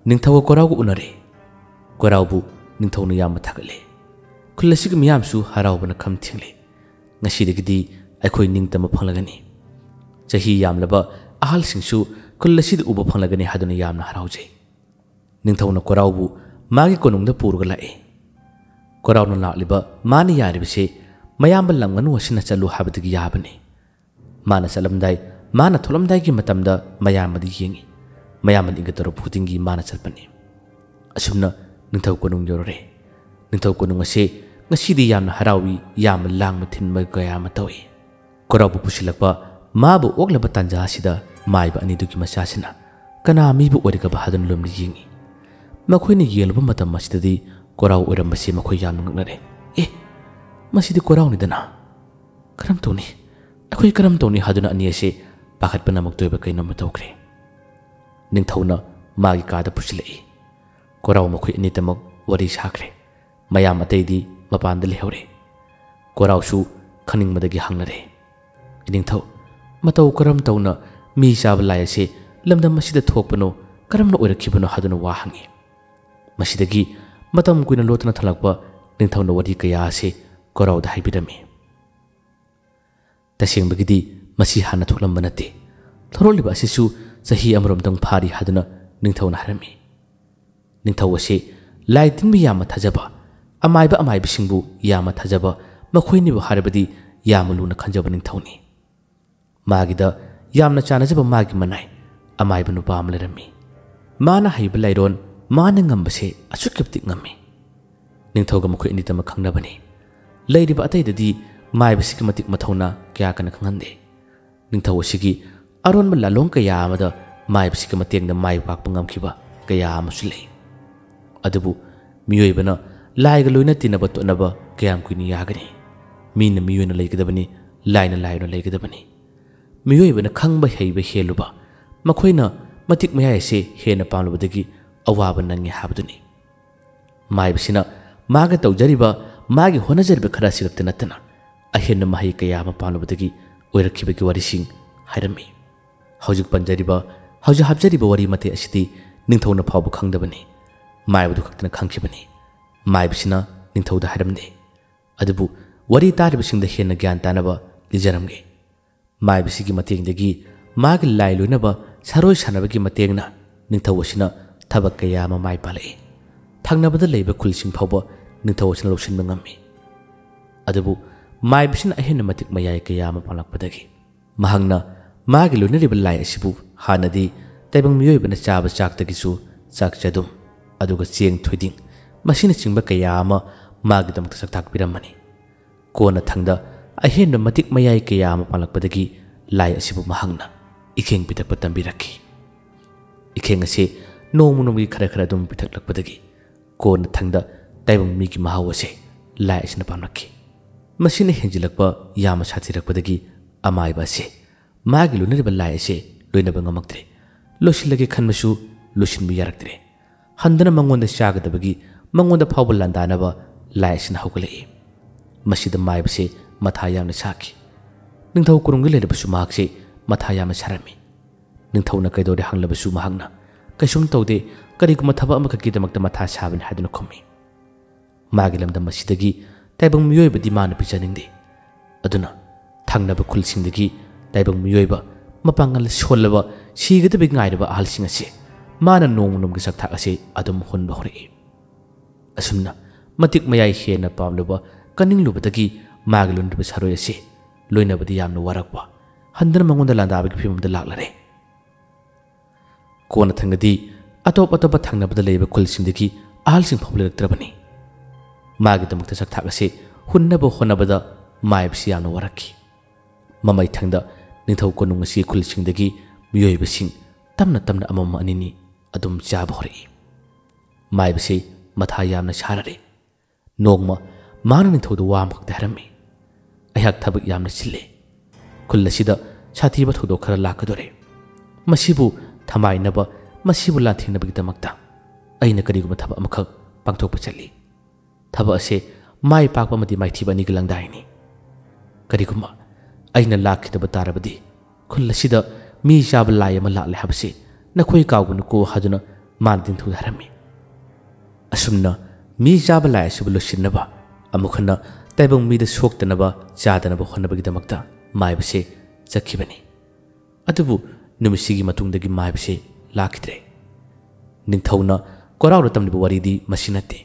ꯅꯤꯡꯊꯧꯒ ꯀꯣꯔꯥꯎꯒ ꯎꯅꯔꯦ꯫ ꯀꯣꯔꯥꯎꯕꯨ ꯅꯤꯡꯊꯧꯅ ꯌꯥꯝꯅ ꯊꯥꯒꯠꯂꯦ꯫ ꯈꯨꯜ ꯑꯁꯤꯒꯤ ꯃꯤꯌꯥꯝꯁꯨ ꯍꯔꯥꯎꯕꯅ ꯈꯝ ꯊꯦꯡꯂꯦ꯫ "ꯉꯁꯤꯗꯒꯤꯗꯤ ꯑꯩꯈꯣꯏ ꯅꯤꯡꯇꯝꯕ ꯐꯪꯂꯒꯅꯤ꯫ ꯆꯍꯤ ꯌꯥꯝꯂꯕ ꯑꯍꯜꯁꯤꯡꯁꯨ ꯈꯨꯜ ꯑꯁꯤꯗ ꯎꯕ ꯐꯪꯂꯒꯅꯤ" ꯍꯥꯏꯗꯨꯅ ꯌꯥꯝꯅ ꯍꯔꯥꯎꯖꯩ꯫ ꯅꯤꯡꯊꯧꯅ ꯀꯣꯔꯥꯎꯕꯨ ꯃꯥꯒꯤ ꯀꯣꯅꯨꯡꯗ ꯄꯨꯔꯒ ꯂꯥꯛꯏ꯫ ꯀꯣꯔꯥꯎꯅ ꯂꯥꯛꯂꯤꯕ, ꯃꯥꯅ ꯌꯥꯔꯤꯕꯁꯤ ꯃꯌꯥꯝꯕ ꯂꯝꯉꯥꯅꯨ ꯑꯁꯤꯅ ꯆꯠꯂꯨ ꯍꯥꯏꯕꯗꯒꯤ ꯌꯥꯕꯅꯤ꯫ ꯃꯥꯅ ꯆꯠꯂꯝꯗꯥꯏ, ꯃꯥꯅ ꯊꯣꯛꯂꯝꯗꯥꯏꯒꯤ ꯃꯇꯝꯗ ꯃꯌꯥꯝꯕꯗ ꯌꯦꯡꯉꯤ꯫ ꯃꯌꯥꯝꯕꯅ ꯏꯪꯒꯠ ꯇꯧꯔꯛꯄ ꯈꯨꯗꯤꯡꯒꯤ ꯃꯥꯅ ꯆꯠꯄꯅꯤ꯫ ꯑꯁꯨꯝꯅ ꯅꯤꯡꯊꯧ ꯀꯣꯅꯨꯡ ꯌꯧꯔꯨꯔꯦ꯫ ꯅꯤꯡꯊꯧ ꯀꯣꯅꯨꯡ ꯑꯁꯤ ꯉꯁꯤꯗꯤ ꯌꯥꯝꯅ ꯍꯔꯥꯎꯏ, ꯌꯥꯝꯅ ꯂꯥꯡꯕ ꯊꯤꯟꯕ ꯀꯌꯥ ꯑꯃ ꯇꯧꯏ꯫ ꯀꯣꯔꯥꯎꯕꯨ ꯄꯨꯁꯤꯜꯂꯛꯄ, ꯃꯥꯕꯨ ꯑꯣꯛꯂꯕ ꯇꯥꯟꯖꯥ ꯑꯁꯤꯗ ꯃꯥꯏꯕ ꯑꯅꯤꯗꯨꯒꯤ ꯃꯆꯥꯁꯤꯅ ꯀꯅꯥ ꯃꯤꯕꯨ ꯑꯣꯏꯔꯒꯕ ꯍꯥꯏꯗꯨꯅ ꯂꯨꯝꯅ ꯌꯦꯡꯉꯤ꯫ ꯃꯈꯣꯏꯅ ꯌꯦꯡꯂꯨꯕ ꯃꯇꯝ ꯑꯁꯤꯗꯗꯤ ꯀꯣꯔꯥꯎ ꯑꯣꯏꯔꯝꯕꯁꯤ ꯃꯈꯣꯏ ꯌꯥꯝꯅ ꯉꯛꯅꯔꯦ꯫ "ꯑꯦ, ꯃꯁꯤꯗꯤ ꯀꯣꯔꯥꯎꯅꯤꯗꯅ꯫ ꯀꯔꯝ ꯇꯧꯅꯤ? ꯑꯩꯈꯣꯏ ꯀꯔꯝ ꯇꯧꯅꯤ?" ꯍꯥꯏꯗꯨꯅ ꯑꯅꯤ ꯑꯁꯤ ꯄꯥꯈꯠꯄꯅ ꯑꯃꯨꯛꯇ ꯑꯣꯏꯕ ꯀꯩꯅꯣꯝꯃ ꯇꯧꯈ꯭ꯔꯦ꯫ ꯅꯤꯡꯊꯧꯅ ꯃꯥꯒꯤ ꯀꯥꯗ ꯄꯨꯁꯤꯜꯂꯛꯏ꯫ ꯀꯣꯔꯥꯎ ꯃꯈꯣꯏ ꯑꯅꯤꯇꯃꯛ ꯋꯥꯔꯤ ꯁꯥꯈ꯭ꯔꯦ꯫ ꯃꯌꯥꯝ ꯑꯇꯩꯗꯤ ꯃꯄꯥꯟꯗ ꯂꯩꯍꯧꯔꯦ꯫ ꯀꯣꯔꯥꯎꯁꯨ ꯈꯪꯅꯤꯡꯕꯗꯒꯤ ꯍꯪꯅꯔꯦ, "ꯏꯅꯤꯡꯊꯧ, ꯃꯇꯧ ꯀꯔꯝ ꯇꯧꯅ ꯃꯤ ꯆꯥꯕ ꯂꯥꯏ ꯑꯁꯤ ꯂꯝꯗꯝ ꯑꯁꯤꯗ ꯊꯣꯛꯄꯅꯣ, ꯀꯔꯝꯅ ꯑꯣꯏꯔꯛꯈꯤꯕꯅꯣ?" ꯍꯥꯏꯗꯨꯅ ꯋꯥ ꯍꯪꯉꯤ꯫ ꯃꯁꯤꯗꯒꯤ ꯃꯇꯝ ꯀꯨꯏꯅ ꯂꯣꯠꯇꯅ ꯊꯜꯂꯛꯄ ꯅꯤꯡꯊꯧꯅ ꯋꯥꯔꯤ ꯀꯌꯥ ꯑꯁꯤ ꯀꯣꯔꯥꯎꯗ ꯍꯥꯏꯕꯤꯔꯝꯃꯤ꯫ ꯇꯁꯦꯡꯕꯒꯤꯗꯤ ꯃꯁꯤ ꯍꯥꯟꯅ ꯊꯣꯛꯂꯝꯕ ꯅꯠꯇꯦ꯫ ꯊꯣꯔꯛꯂꯤꯕ ꯑꯁꯤꯁꯨ ꯆꯍꯤ ꯑꯃꯔꯣꯝꯗꯪ ꯐꯥꯔꯤ ꯍꯥꯏꯗꯨꯅ ꯅꯤꯡꯊꯧꯅ ꯍꯥꯏꯔꯝꯃꯤ꯫ ꯅꯤꯡꯊꯧ ꯑꯁꯤ ꯂꯥꯏ ꯇꯤꯟꯕꯨ ꯌꯥꯝꯅ ꯊꯥꯖꯕ, ꯑꯃꯥꯏꯕ ꯑꯃꯥꯏꯕꯤꯁꯤꯡꯕꯨ ꯌꯥꯝꯅ ꯊꯥꯖꯕ, ꯃꯈꯣꯏꯅꯤꯕꯨ ꯍꯥꯏꯔꯕꯗꯤ ꯌꯥꯝꯅ ꯂꯨꯅ ꯈꯟꯖꯕ ꯅꯤꯡꯊꯧꯅꯤ꯫ ꯃꯥꯒꯤꯗ ꯌꯥꯝꯅ ꯆꯥꯟꯅꯖꯕ ꯃꯥꯒꯤ ꯃꯅꯥꯏ ꯑꯃꯥꯏꯕ ꯅꯨꯄꯥ ꯑꯃ ꯂꯩꯔꯝꯃꯤ꯫ ꯃꯥꯅ ꯍꯩꯕ ꯂꯥꯏꯔꯣꯟ, ꯃꯥꯅ ꯉꯝꯕꯁꯦ ꯑꯁꯨꯛꯀꯤ ꯃꯇꯤꯛ ꯉꯝꯃꯤ꯫ ꯅꯤꯡꯊꯧꯒ ꯃꯈꯣꯏ ꯑꯅꯤꯗꯃꯛ ꯈꯪꯅꯕꯅꯤ꯫ ꯂꯩꯔꯤꯕ ꯑꯇꯩꯗꯗꯤ ꯃꯥꯏꯕꯁꯤꯒꯤ ꯃꯇꯤꯛ ꯃꯊꯧꯅꯥ ꯀꯌꯥ ꯀꯟꯅ ꯈꯪꯍꯟꯗꯦ꯫ ꯅꯤꯡꯊꯧ ꯑꯁꯤꯒꯤ ꯑꯔꯣꯟꯕ ꯂꯥꯂꯣꯡ ꯀꯌꯥ ꯑꯃꯗ ꯃꯥꯏꯕꯁꯤꯒꯤ ꯃꯇꯦꯡꯅ ꯃꯥꯏ ꯄꯥꯛꯄ ꯉꯝꯈꯤꯕ ꯀꯌꯥ ꯑꯃꯁꯨ ꯂꯩ꯫ ꯑꯗꯨꯕꯨ ꯃꯤꯑꯣꯏꯕꯅ ꯂꯥꯏꯒ ꯂꯣꯏꯅ ꯇꯤꯟꯅꯕ ꯇꯣꯠꯅꯕ ꯀꯌꯥꯝ ꯀꯨꯏꯅ ꯌꯥꯒꯅꯤ? ꯃꯤꯅ ꯃꯤꯑꯣꯏꯅ ꯂꯩꯒꯗꯕꯅꯤ, ꯂꯥꯏꯅ ꯂꯥꯏ ꯑꯣꯏꯅ ꯂꯩꯒꯗꯕꯅꯤ꯫ ꯃꯤꯑꯣꯏꯕꯅ ꯈꯪꯕ ꯍꯩꯕ ꯍꯦꯜꯂꯨꯕ, ꯃꯈꯣꯏꯅ ꯃꯇꯤꯛ ꯃꯌꯥꯏ ꯑꯁꯤ ꯍꯦꯟꯅ ꯄꯥꯝꯂꯨꯕꯗꯒꯤ ꯑꯋꯥꯕ ꯅꯪꯉꯤ ꯍꯥꯏꯕꯗꯨꯅꯤ꯫ ꯃꯥꯏꯕꯁꯤꯅ ꯃꯥꯒ ꯇꯧꯖꯔꯤꯕ, ꯃꯥꯒꯤ ꯍꯣꯠꯅꯖꯔꯤꯕ ꯈꯔ ꯑꯁꯤ ꯈꯛꯇ ꯅꯠꯇꯅ ꯑꯍꯦꯟꯕ ꯃꯍꯩ ꯀꯌꯥ ꯑꯃ ꯄꯥꯝꯂꯨꯕꯗꯒꯤ ꯑꯣꯏꯔꯛꯈꯤꯕꯒꯤ ꯋꯥꯔꯤꯁꯤꯡ ꯍꯥꯏꯔꯝꯃꯤ꯫ ꯍꯧꯖꯤꯛ ꯄꯟꯖꯔꯤꯕ, ꯍꯧꯖꯤꯛ ꯍꯥꯞꯆꯔꯤꯕ ꯋꯥꯔꯤ ꯃꯇꯦꯛ ꯑꯁꯤꯗꯤ ꯅꯤꯡꯊꯧꯅ ꯐꯥꯎꯕ ꯈꯪꯗꯕꯅꯤ꯫ ꯃꯥꯏꯕꯗꯨ ꯈꯛꯇꯅ ꯈꯪꯈꯤꯕꯅꯤ꯫ ꯃꯥꯏꯕꯁꯤꯅ ꯅꯤꯡꯊꯧꯗ ꯍꯥꯏꯔꯝꯗꯦ꯫ ꯑꯗꯨꯕꯨ ꯋꯥꯔꯤ ꯇꯥꯔꯤꯕꯁꯤꯡꯗ ꯍꯦꯟꯅ ꯒ꯭ꯌꯥꯟ ꯇꯥꯅꯕ ꯂꯤꯖꯔꯝꯒꯦ꯫ ꯃꯥꯏꯕꯁꯤꯒꯤ ꯃꯇꯦꯡꯗꯒꯤ ꯃꯥꯒꯤ ꯂꯥꯏ ꯂꯣꯏꯅꯕ ꯁꯥꯔꯣꯏ ꯁꯥꯟꯅꯕꯒꯤ ꯃꯇꯦꯡꯅ ꯅꯤꯡꯊꯧ ꯑꯁꯤꯅ ꯊꯕꯛ ꯀꯌꯥ ꯑꯃ ꯃꯥꯏ ꯄꯥꯛꯂꯛꯏ꯫ ꯊꯪꯅꯕꯗ ꯂꯩꯕ ꯈꯨꯜꯁꯤꯡ ꯐꯥꯎꯕ ꯅꯤꯡꯊꯧ ꯑꯁꯤꯅ ꯂꯧꯁꯤꯟꯕ ꯉꯝꯃꯤ꯫ ꯑꯗꯨꯕꯨ ꯃꯥꯏꯕꯁꯤꯅ ꯑꯍꯦꯟꯕ ꯃꯇꯤꯛ ꯃꯌꯥꯏ ꯀꯌꯥ ꯑꯃ ꯄꯥꯡꯂꯛꯄꯗꯒꯤ ꯃꯍꯥꯛꯅ ꯃꯥꯒꯤ ꯂꯣꯏꯅꯔꯤꯕ ꯂꯥꯏ ꯑꯁꯤꯕꯨ ꯍꯥꯟꯅꯗꯤ ꯇꯥꯏꯕꯪ ꯃꯤꯑꯣꯏꯕꯅ ꯆꯥꯕ ꯆꯥꯛꯇꯒꯤꯁꯨ ꯆꯥꯛ ꯆꯗꯨꯝ, ꯑꯗꯨꯒ ꯆꯦꯡ ꯊꯣꯏꯗꯤꯡ, ꯃꯁꯤꯅꯆꯤꯡꯕ ꯀꯌꯥ ꯑꯃ ꯃꯥꯒꯤꯗꯃꯛꯇ ꯆꯥꯛꯊꯥꯛꯄꯤꯔꯝꯕꯅꯤ꯫ ꯀꯣꯟꯅꯊꯪꯗ ꯑꯍꯦꯟꯕ ꯃꯇꯤꯛ ꯃꯌꯥꯏ ꯀꯌꯥ ꯑꯃ ꯄꯥꯡꯂꯛꯄꯗꯒꯤ ꯂꯥꯏ ꯑꯁꯤꯕꯨ ꯃꯍꯥꯛꯅ ꯏꯈꯦꯡ ꯄꯤꯊꯛꯄ ꯇꯝꯕꯤꯔꯛꯈꯤ꯫ ꯏꯈꯦꯡ ꯑꯁꯤ ꯅꯣꯡꯃ ꯅꯣꯡꯃꯒꯤ ꯈꯔ ꯈꯔ ꯑꯗꯨꯝ ꯄꯤꯊꯛꯂꯛꯄꯗꯒꯤ ꯀꯣꯟꯅꯊꯪꯗ ꯇꯥꯏꯕꯪ ꯃꯤꯒꯤ ꯃꯍꯥꯎ ꯑꯁꯤ ꯂꯥꯏ ꯑꯁꯤꯅ ꯄꯥꯝꯂꯛꯈꯤ꯫ ꯃꯁꯤꯅ ꯍꯦꯟꯖꯤꯜꯂꯛꯄ ꯌꯥꯝꯅ ꯁꯥꯊꯤꯔꯛꯄꯗꯒꯤ ꯑꯃꯥꯏꯕ ꯑꯁꯤ ꯃꯥꯒꯤ ꯂꯣꯏꯅꯔꯤꯕ ꯂꯥꯏ ꯑꯁꯤ ꯂꯣꯏꯅꯕ ꯉꯝꯃꯛꯇ꯭ꯔꯦ꯫ ꯂꯣꯏꯁꯤꯜꯂꯒꯦ ꯈꯟꯕꯁꯨ ꯂꯣꯏꯁꯤꯟꯕ ꯌꯥꯔꯛꯇ꯭ꯔꯦ꯫ ꯍꯟꯗꯅ ꯃꯉꯣꯟꯗ ꯆꯥꯒꯗꯕꯒꯤ ꯃꯉꯣꯟꯗ ꯐꯥꯎꯕ ꯂꯥꯟꯗꯥꯅꯕ ꯂꯥꯏ ꯑꯁꯤꯅ ꯍꯧꯒꯠꯂꯛꯏ꯫ ꯃꯁꯤꯗ ꯃꯥꯏꯕꯁꯦ ꯃꯊꯥ ꯌꯥꯝꯅ ꯁꯥꯈꯤ꯫ ꯅꯤꯡꯊꯧ ꯀꯣꯅꯨꯡꯗ ꯂꯩꯔꯕꯁꯨ ꯃꯍꯥꯛꯁꯦ ꯃꯊꯥ ꯌꯥꯝꯅ ꯁꯥꯔꯝꯃꯤ꯫ ꯅꯤꯡꯊꯧꯅ ꯀꯩꯗꯧꯔꯦ ꯍꯪꯂꯕꯁꯨ ꯃꯍꯥꯛꯅ ꯀꯩꯁꯨꯝ ꯇꯧꯗꯦ, ꯀꯔꯤꯒꯨꯝꯕ ꯊꯕꯛ ꯑꯃꯈꯛꯀꯤꯗꯃꯛꯇ ꯃꯊꯥ ꯁꯥꯕꯅꯤ ꯍꯥꯏꯗꯨꯅ ꯈꯨꯝꯃꯤ꯫ ꯃꯥꯒꯤ ꯂꯝꯗꯝ ꯑꯁꯤꯗꯒꯤ ꯇꯥꯏꯕꯪ ꯃꯤꯑꯣꯏꯕꯗꯤ ꯃꯥꯅ ꯄꯤꯖꯅꯤꯡꯗꯦ꯫ ꯑꯗꯨꯅ ꯊꯪꯅꯕ ꯈꯨꯜꯁꯤꯡꯗꯒꯤ ꯇꯥꯏꯕꯪ ꯃꯤꯑꯣꯏꯕ ꯃꯄꯥꯡꯒꯜ ꯁꯣꯜꯂꯕ, ꯁꯤꯒꯗꯕ ꯉꯥꯏꯔꯕ ꯑꯍꯜꯁꯤꯡ ꯑꯁꯤ ꯃꯥꯅ ꯅꯣꯡꯃ ꯅꯣꯡꯃꯒꯤ ꯆꯥꯛꯊꯥꯛ ꯑꯁꯤ ꯑꯗꯨꯝ ꯍꯨꯟꯕ ꯍꯧꯔꯛꯏ꯫ ꯑꯁꯨꯝꯅ ꯃꯇꯤꯛ ꯃꯌꯥꯏ ꯍꯦꯟꯅ ꯄꯥꯝꯂꯨꯕ, ꯀꯟꯅꯤꯡꯂꯨꯕꯗꯒꯤ ꯃꯥꯒꯤ ꯂꯣꯏꯅꯔꯤꯕ ꯁꯥꯔꯣꯏ ꯑꯁꯤ ꯂꯣꯏꯅꯕꯗꯤ ꯌꯥꯝꯅ ꯋꯥꯔꯛꯄ, ꯍꯟꯗꯅ ꯃꯉꯣꯟꯗ ꯂꯥꯟꯗꯥꯕꯒꯤ ꯐꯤꯕꯝꯗ ꯂꯥꯛꯂꯔꯦ꯫ ꯀꯣꯟꯅꯊꯪꯗꯗꯤ ꯑꯇꯣꯞ ꯑꯇꯣꯞꯄ ꯊꯪꯅꯕꯗ ꯂꯩꯕ ꯈꯨꯜꯁꯤꯡꯗꯒꯤ ꯑꯍꯜꯁꯤꯡ ꯐꯥꯎꯕ ꯂꯩꯔꯛꯇ꯭ꯔꯕꯅꯤ꯫ ꯃꯥꯒꯤꯗꯃꯛꯇ ꯆꯥꯛꯊꯥꯛ ꯑꯁꯤ ꯍꯨꯟꯅꯕ ꯍꯣꯠꯅꯕꯗ ꯃꯥꯏꯕꯁꯤ ꯌꯥꯝꯅ ꯋꯥꯔꯛꯈꯤ꯫ ꯃꯃꯩꯊꯪꯗ ꯅꯤꯡꯊꯧ ꯀꯣꯅꯨꯡ ꯑꯁꯤꯒꯤ ꯈꯨꯜꯁꯤꯡꯗꯒꯤ ꯃꯤꯑꯣꯏꯕꯁꯤꯡ ꯇꯞꯅ ꯇꯞꯅ ꯑꯃꯃꯝ ꯑꯅꯤꯅꯤ ꯑꯗꯨꯝ ꯆꯥꯕ ꯍꯧꯔꯛꯏ꯫ ꯃꯥꯏꯕꯁꯤ ꯃꯊꯥ ꯌꯥꯝꯅ ꯁꯥꯔꯔꯦ꯫ ꯅꯣꯡꯃ ꯃꯥꯅ ꯅꯤꯡꯊꯧꯗ ꯋꯥ ꯑꯃꯈꯛꯇ ꯍꯥꯏꯔꯝꯃꯤ, "ꯑꯩꯍꯥꯛ ꯊꯕꯛ ꯌꯥꯝꯅ ꯆꯤꯜꯂꯦ꯫ ꯈꯨꯜ ꯑꯁꯤꯗ ꯁꯥꯊꯤꯕ ꯊꯧꯗꯣꯛ ꯈꯔ ꯂꯥꯛꯀꯗꯣꯔꯦ꯫ ꯃꯁꯤꯕꯨ ꯊꯃꯥꯏꯅꯕ, ꯃꯁꯤꯕꯨ ꯂꯥꯟꯊꯦꯡꯅꯕꯒꯤꯗꯃꯛꯇ ꯑꯩꯅ ꯀꯔꯤꯒꯨꯝꯕ ꯊꯕꯛ ꯑꯃꯈꯛ ꯄꯥꯡꯊꯣꯛꯄ ꯆꯠꯂꯤ꯫ ꯊꯕꯛ ꯑꯁꯦ ꯃꯥꯏ ꯄꯥꯛꯄ ꯑꯃꯗꯤ ꯃꯥꯏꯊꯤꯕ ꯑꯅꯤꯒꯤ ꯂꯪꯗꯥꯏꯅꯤ꯫ ꯀꯔꯤꯒꯨꯝꯕ ꯑꯩꯅ ꯂꯥꯛꯈꯤꯗꯕ ꯇꯥꯔꯕꯗꯤ ꯈꯨꯜ ꯑꯁꯤꯗ ꯃꯤ ꯆꯥꯕ ꯂꯥꯏ ꯑꯃ ꯂꯥꯛꯂꯦ ꯍꯥꯏꯕꯁꯤ ꯅꯈꯣꯏ ꯀꯥꯎꯒꯅꯨꯀꯣ" ꯍꯥꯏꯗꯨꯅ ꯃꯥꯅ ꯅꯤꯡꯊꯧꯗ ꯍꯥꯏꯔꯝꯃꯤ꯫ ꯑꯁꯨꯝꯅ ꯃꯤ ꯆꯥꯕ ꯂꯥꯏ ꯑꯁꯤꯕꯨ ꯂꯣꯏꯁꯤꯟꯅꯕ, ꯑꯃꯨꯛ ꯍꯟꯅ ꯇꯥꯏꯕꯪ ꯃꯤꯗ ꯁꯣꯛꯇꯅꯕ, ꯆꯥꯗꯅꯕ ꯍꯣꯠꯅꯕꯒꯤꯗꯃꯛꯇ ꯃꯥꯏꯕꯁꯦ ꯆꯠꯈꯤꯕꯅꯤ꯫ ꯑꯗꯨꯕꯨ ꯅꯨꯃꯤꯠꯁꯤꯒꯤ ꯃꯇꯨꯡꯗꯒꯤ ꯃꯥꯏꯕꯁꯦ ꯂꯥꯛꯈꯤꯗ꯭ꯔꯦ꯫ ꯅꯤꯡꯊꯧꯅ ꯀꯣꯔꯥꯎꯗ ꯇꯝꯂꯤꯕ ꯋꯥꯔꯤꯗꯤ ꯃꯁꯤ ꯅꯠꯇꯦ꯫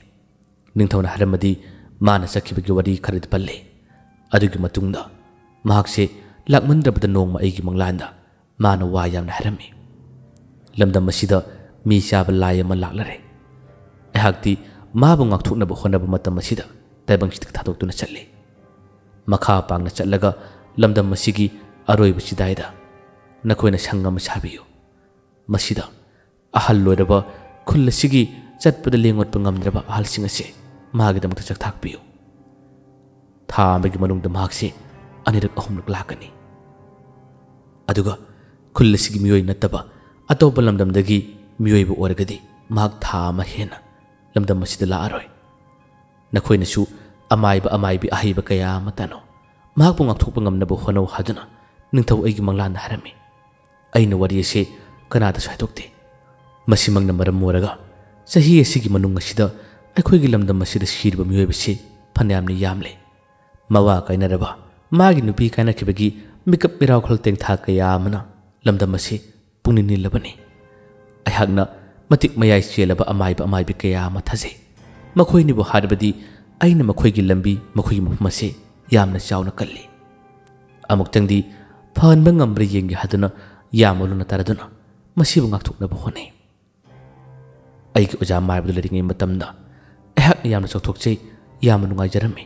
ꯅꯤꯡꯊꯧꯅ ꯍꯥꯏꯔꯝꯃꯗꯤ ꯃꯥꯅ ꯆꯠꯈꯤꯕꯒꯤ ꯋꯥꯔꯤ ꯈꯔꯗꯤ ꯄꯜꯂꯦ꯫ ꯑꯗꯨꯒꯤ ꯃꯇꯨꯡꯗ ꯃꯍꯥꯛꯁꯦ ꯂꯥꯛꯃꯟꯗ꯭ꯔꯕꯗ ꯅꯣꯡꯃ ꯑꯩꯒꯤ ꯃꯪꯂꯥꯟꯗ ꯃꯥꯅ ꯋꯥ ꯌꯥꯝꯅ ꯍꯥꯏꯔꯝꯃꯤ꯫ "ꯂꯝꯗꯝ ꯑꯁꯤꯗ ꯃꯤ ꯆꯥꯕ ꯂꯥꯏ ꯑꯃ ꯂꯥꯛꯂꯔꯦ꯫ ꯑꯩꯍꯥꯛꯇꯤ ꯃꯥꯕꯨ ꯉꯥꯛꯊꯣꯛꯅꯕ ꯍꯣꯠꯅꯕ ꯃꯇꯝ ꯑꯁꯤꯗ ꯇꯥꯏꯕꯪꯁꯤꯗ ꯊꯥꯗꯣꯛꯇꯨꯅ ꯆꯠꯂꯤ꯫ ꯃꯈꯥ ꯄꯥꯡꯅ ꯆꯠꯂꯒ ꯂꯝꯗꯝ ꯑꯁꯤꯒꯤ ꯑꯔꯣꯏꯕ ꯆꯤꯗꯥꯏꯗ ꯅꯈꯣꯏꯅ ꯁꯪ ꯑꯃ ꯁꯥꯕꯤꯌꯨ꯫ ꯃꯁꯤꯗ ꯑꯍꯜ ꯑꯣꯏꯔꯕ, ꯈꯨꯜ ꯑꯁꯤꯒꯤ ꯆꯠꯄꯗ ꯂꯦꯡ ꯑꯣꯠꯄ ꯉꯝꯗ꯭ꯔꯕ ꯑꯍꯜꯁꯤꯡ ꯑꯁꯦ ꯃꯍꯥꯛꯀꯤꯗꯃꯛꯇ ꯆꯥꯛꯊꯥꯛꯄꯤꯌꯨ꯫ ꯊꯥ ꯑꯃꯒꯤ ꯃꯅꯨꯡꯗ ꯃꯍꯥꯛꯁꯦ ꯑꯅꯤꯔꯛ ꯑꯍꯨꯝꯂꯛ ꯂꯥꯛꯀꯅꯤ꯫ ꯑꯗꯨꯒ ꯈꯨꯜ ꯑꯁꯤꯒꯤ ꯃꯤꯑꯣꯏ ꯅꯠꯇꯕ ꯑꯇꯣꯞꯄ ꯂꯝꯗꯝꯗꯒꯤ ꯃꯤꯑꯣꯏꯕ ꯑꯣꯏꯔꯒꯗꯤ ꯃꯍꯥꯛ ꯊꯥ ꯑꯃ ꯍꯦꯟꯅ ꯂꯝꯗꯝ ꯑꯁꯤꯗ ꯂꯥꯛꯑꯔꯣꯏ꯫ ꯅꯈꯣꯏꯅꯁꯨ ꯑꯃꯥꯏꯕ ꯑꯃꯥꯏꯕꯤ ꯑꯍꯩꯕ ꯀꯌꯥ ꯑꯃ ꯇꯥꯅꯧ꯫ ꯃꯍꯥꯛꯄꯨ ꯉꯥꯛꯊꯣꯛꯄ ꯉꯝꯅꯕ ꯍꯣꯠꯅꯧ" ꯍꯥꯏꯗꯨꯅ ꯅꯤꯡꯊꯧ ꯑꯩꯒꯤ ꯃꯪꯂꯥꯟꯗ ꯍꯥꯏꯔꯝꯃꯤ꯫ ꯑꯩꯅ ꯋꯥꯔꯤ ꯑꯁꯤ ꯀꯅꯥꯗꯁꯨ ꯍꯥꯏꯗꯣꯛꯇꯦ꯫ ꯃꯁꯤꯃꯛꯅ ꯃꯔꯝ ꯑꯣꯏꯔꯒ ꯆꯍꯤ ꯑꯁꯤꯒꯤ ꯃꯅꯨꯡ ꯑꯁꯤꯗ ꯑꯩꯈꯣꯏꯒꯤ ꯂꯝꯗꯝ ꯑꯁꯤꯗ ꯁꯤꯔꯤꯕ ꯃꯤꯑꯣꯏꯕꯁꯤ ꯐꯅꯌꯥꯝꯅ ꯌꯥꯝꯂꯦ꯫ ꯃꯋꯥ ꯀꯥꯏꯅꯔꯕ, ꯃꯥꯒꯤ ꯅꯨꯄꯤ ꯀꯥꯏꯅꯈꯤꯕꯒꯤ ꯃꯤꯀꯞ ꯃꯤꯔꯥꯎꯈꯜ ꯇꯦꯡꯊꯥ ꯀꯌꯥ ꯑꯃꯅ ꯂꯝꯗꯝ ꯑꯁꯤ ꯄꯨꯛꯅꯤꯡ ꯅꯤꯜꯂꯕꯅꯤ꯫ ꯑꯩꯍꯥꯛꯅ ꯃꯇꯤꯛ ꯃꯌꯥꯏ ꯆꯦꯜꯂꯕ ꯑꯃꯥꯏꯕ ꯑꯃꯥꯏꯕꯤ ꯀꯌꯥ ꯑꯃ ꯊꯥꯖꯩ꯫ ꯃꯈꯣꯏꯅꯤꯕꯨ ꯍꯥꯏꯔꯕꯗꯤ ꯑꯩꯅ ꯃꯈꯣꯏꯒꯤ ꯂꯝꯕꯤ, ꯃꯈꯣꯏꯒꯤ ꯃꯐꯝ ꯑꯁꯤ ꯌꯥꯝꯅ ꯆꯥꯎꯅ ꯀꯜꯂꯤ꯫ ꯑꯃꯨꯛꯇꯪꯗꯤ ꯐꯍꯟꯕ ꯉꯝꯕ꯭ꯔꯥ ꯌꯦꯡꯒꯦ ꯍꯥꯏꯗꯨꯅ ꯌꯥꯝꯅ ꯂꯨꯅ ꯇꯥꯔꯗꯨꯅ ꯃꯁꯤꯕꯨ ꯉꯥꯛꯊꯣꯛꯅꯕ ꯍꯣꯠꯅꯩ꯫ ꯑꯩꯒꯤ ꯑꯣꯖꯥ ꯃꯥꯏꯕꯗꯨ ꯂꯩꯔꯤꯉꯩ ꯃꯇꯝꯗ ꯑꯩꯍꯥꯛꯅ ꯌꯥꯝꯅ ꯆꯥꯎꯊꯣꯛꯆꯩ꯫ ꯌꯥꯝꯅ ꯅꯨꯡꯉꯥꯏꯖꯔꯝꯃꯤ꯫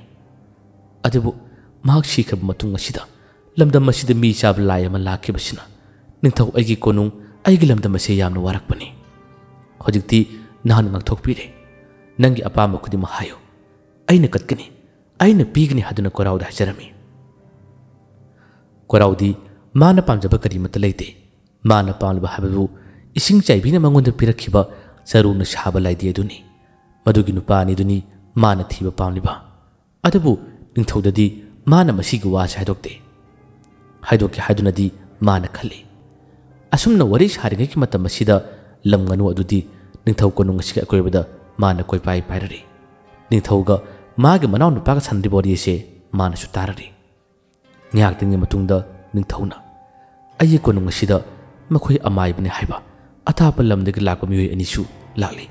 ꯑꯗꯨꯕꯨ ꯃꯍꯥꯛ ꯁꯤꯈ꯭ꯔꯕ ꯃꯇꯨꯡ ꯑꯁꯤꯗ ꯂꯝꯗꯝ ꯑꯁꯤꯗ ꯃꯤ ꯆꯥꯕ ꯂꯥꯏ ꯑꯃ ꯂꯥꯛꯈꯤꯕꯁꯤꯅ ꯅꯤꯡꯊꯧ ꯑꯩꯒꯤ ꯀꯣꯅꯨꯡ, ꯑꯩꯒꯤ ꯂꯝꯗꯝ ꯑꯁꯤ ꯌꯥꯝꯅ ꯋꯥꯔꯛꯄꯅꯤ꯫ ꯍꯧꯖꯤꯛꯇꯤ ꯅꯍꯥꯛꯅ ꯉꯥꯛꯊꯣꯛꯄꯤꯔꯦ꯫ ꯅꯪꯒꯤ ꯑꯄꯥꯝꯕ ꯈꯨꯗꯤꯡꯃꯛ ꯍꯥꯏꯌꯨ꯫ ꯑꯩꯅ ꯀꯠꯀꯅꯤ, ꯑꯩꯅ ꯄꯤꯒꯅꯤ ꯍꯥꯏꯗꯨꯅ ꯀꯣꯔꯥꯎꯗ ꯍꯥꯏꯖꯔꯝꯃꯤ꯫ ꯀꯣꯔꯥꯎꯗꯤ ꯃꯥꯅ ꯄꯥꯝꯖꯕ ꯀꯔꯤꯃꯠꯇ ꯂꯩꯇꯦ꯫ ꯃꯥꯅ ꯄꯥꯝꯂꯤꯕ ꯍꯥꯏꯕꯕꯨ ꯏꯁꯤꯡ ꯆꯥꯏꯕꯤꯅ ꯃꯉꯣꯟꯗ ꯄꯤꯔꯛꯈꯤꯕ ꯆꯔꯨꯅ ꯁꯥꯕ ꯂꯥꯏꯙꯤ ꯑꯗꯨꯅꯤ꯫ ꯃꯗꯨꯒꯤ ꯅꯨꯄꯥ ꯑꯅꯤꯗꯨꯅꯤ ꯃꯥꯅ ꯊꯤꯕ ꯄꯥꯝꯂꯤꯕ꯫ ꯑꯗꯨꯕꯨ ꯅꯤꯡꯊꯧꯗꯗꯤ ꯃꯥꯅ ꯃꯁꯤꯒꯤ ꯋꯥꯁꯦ ꯍꯥꯏꯗꯣꯛꯇꯦ꯫ ꯍꯥꯏꯗꯣꯛꯀꯦ ꯍꯥꯏꯗꯨꯅꯗꯤ ꯃꯥꯅ ꯈꯜꯂꯤ꯫ ꯑꯁꯨꯝꯅ ꯋꯥꯔꯤ ꯁꯥꯔꯤꯉꯩꯒꯤ ꯃꯇꯝ ꯑꯁꯤꯗ ꯂꯝ ꯉꯥꯅꯨ ꯑꯗꯨꯗꯤ ꯅꯤꯡꯊꯧ ꯀꯣꯅꯨꯡ ꯑꯁꯤꯒꯤ ꯑꯀꯣꯏꯕꯗ ꯃꯥꯅ ꯀꯣꯏꯄꯥꯏ ꯄꯥꯏꯔꯔꯤ꯫ ꯅꯤꯡꯊꯧꯒ ꯃꯥꯒꯤ ꯃꯅꯥꯎ ꯅꯨꯄꯥꯒ ꯁꯥꯟꯅꯔꯤꯕ ꯋꯥꯔꯤ ꯑꯁꯦ ꯃꯥꯅꯁꯨ ꯇꯥꯔꯔꯤ꯫ ꯉꯥꯏꯍꯥꯛꯇꯪꯒꯤ ꯃꯇꯨꯡꯗ ꯅꯤꯡꯊꯧꯅ, "ꯑꯩꯒꯤ ꯀꯣꯅꯨꯡ ꯑꯁꯤꯗ ꯃꯈꯣꯏ ꯑꯃꯥꯏꯕꯅꯤ ꯍꯥꯏꯕ ꯑꯊꯥꯞꯄ ꯂꯝꯗꯒꯤ ꯂꯥꯛꯄ ꯃꯤꯑꯣꯏ ꯑꯅꯤꯁꯨ ꯂꯥꯛꯂꯤ꯫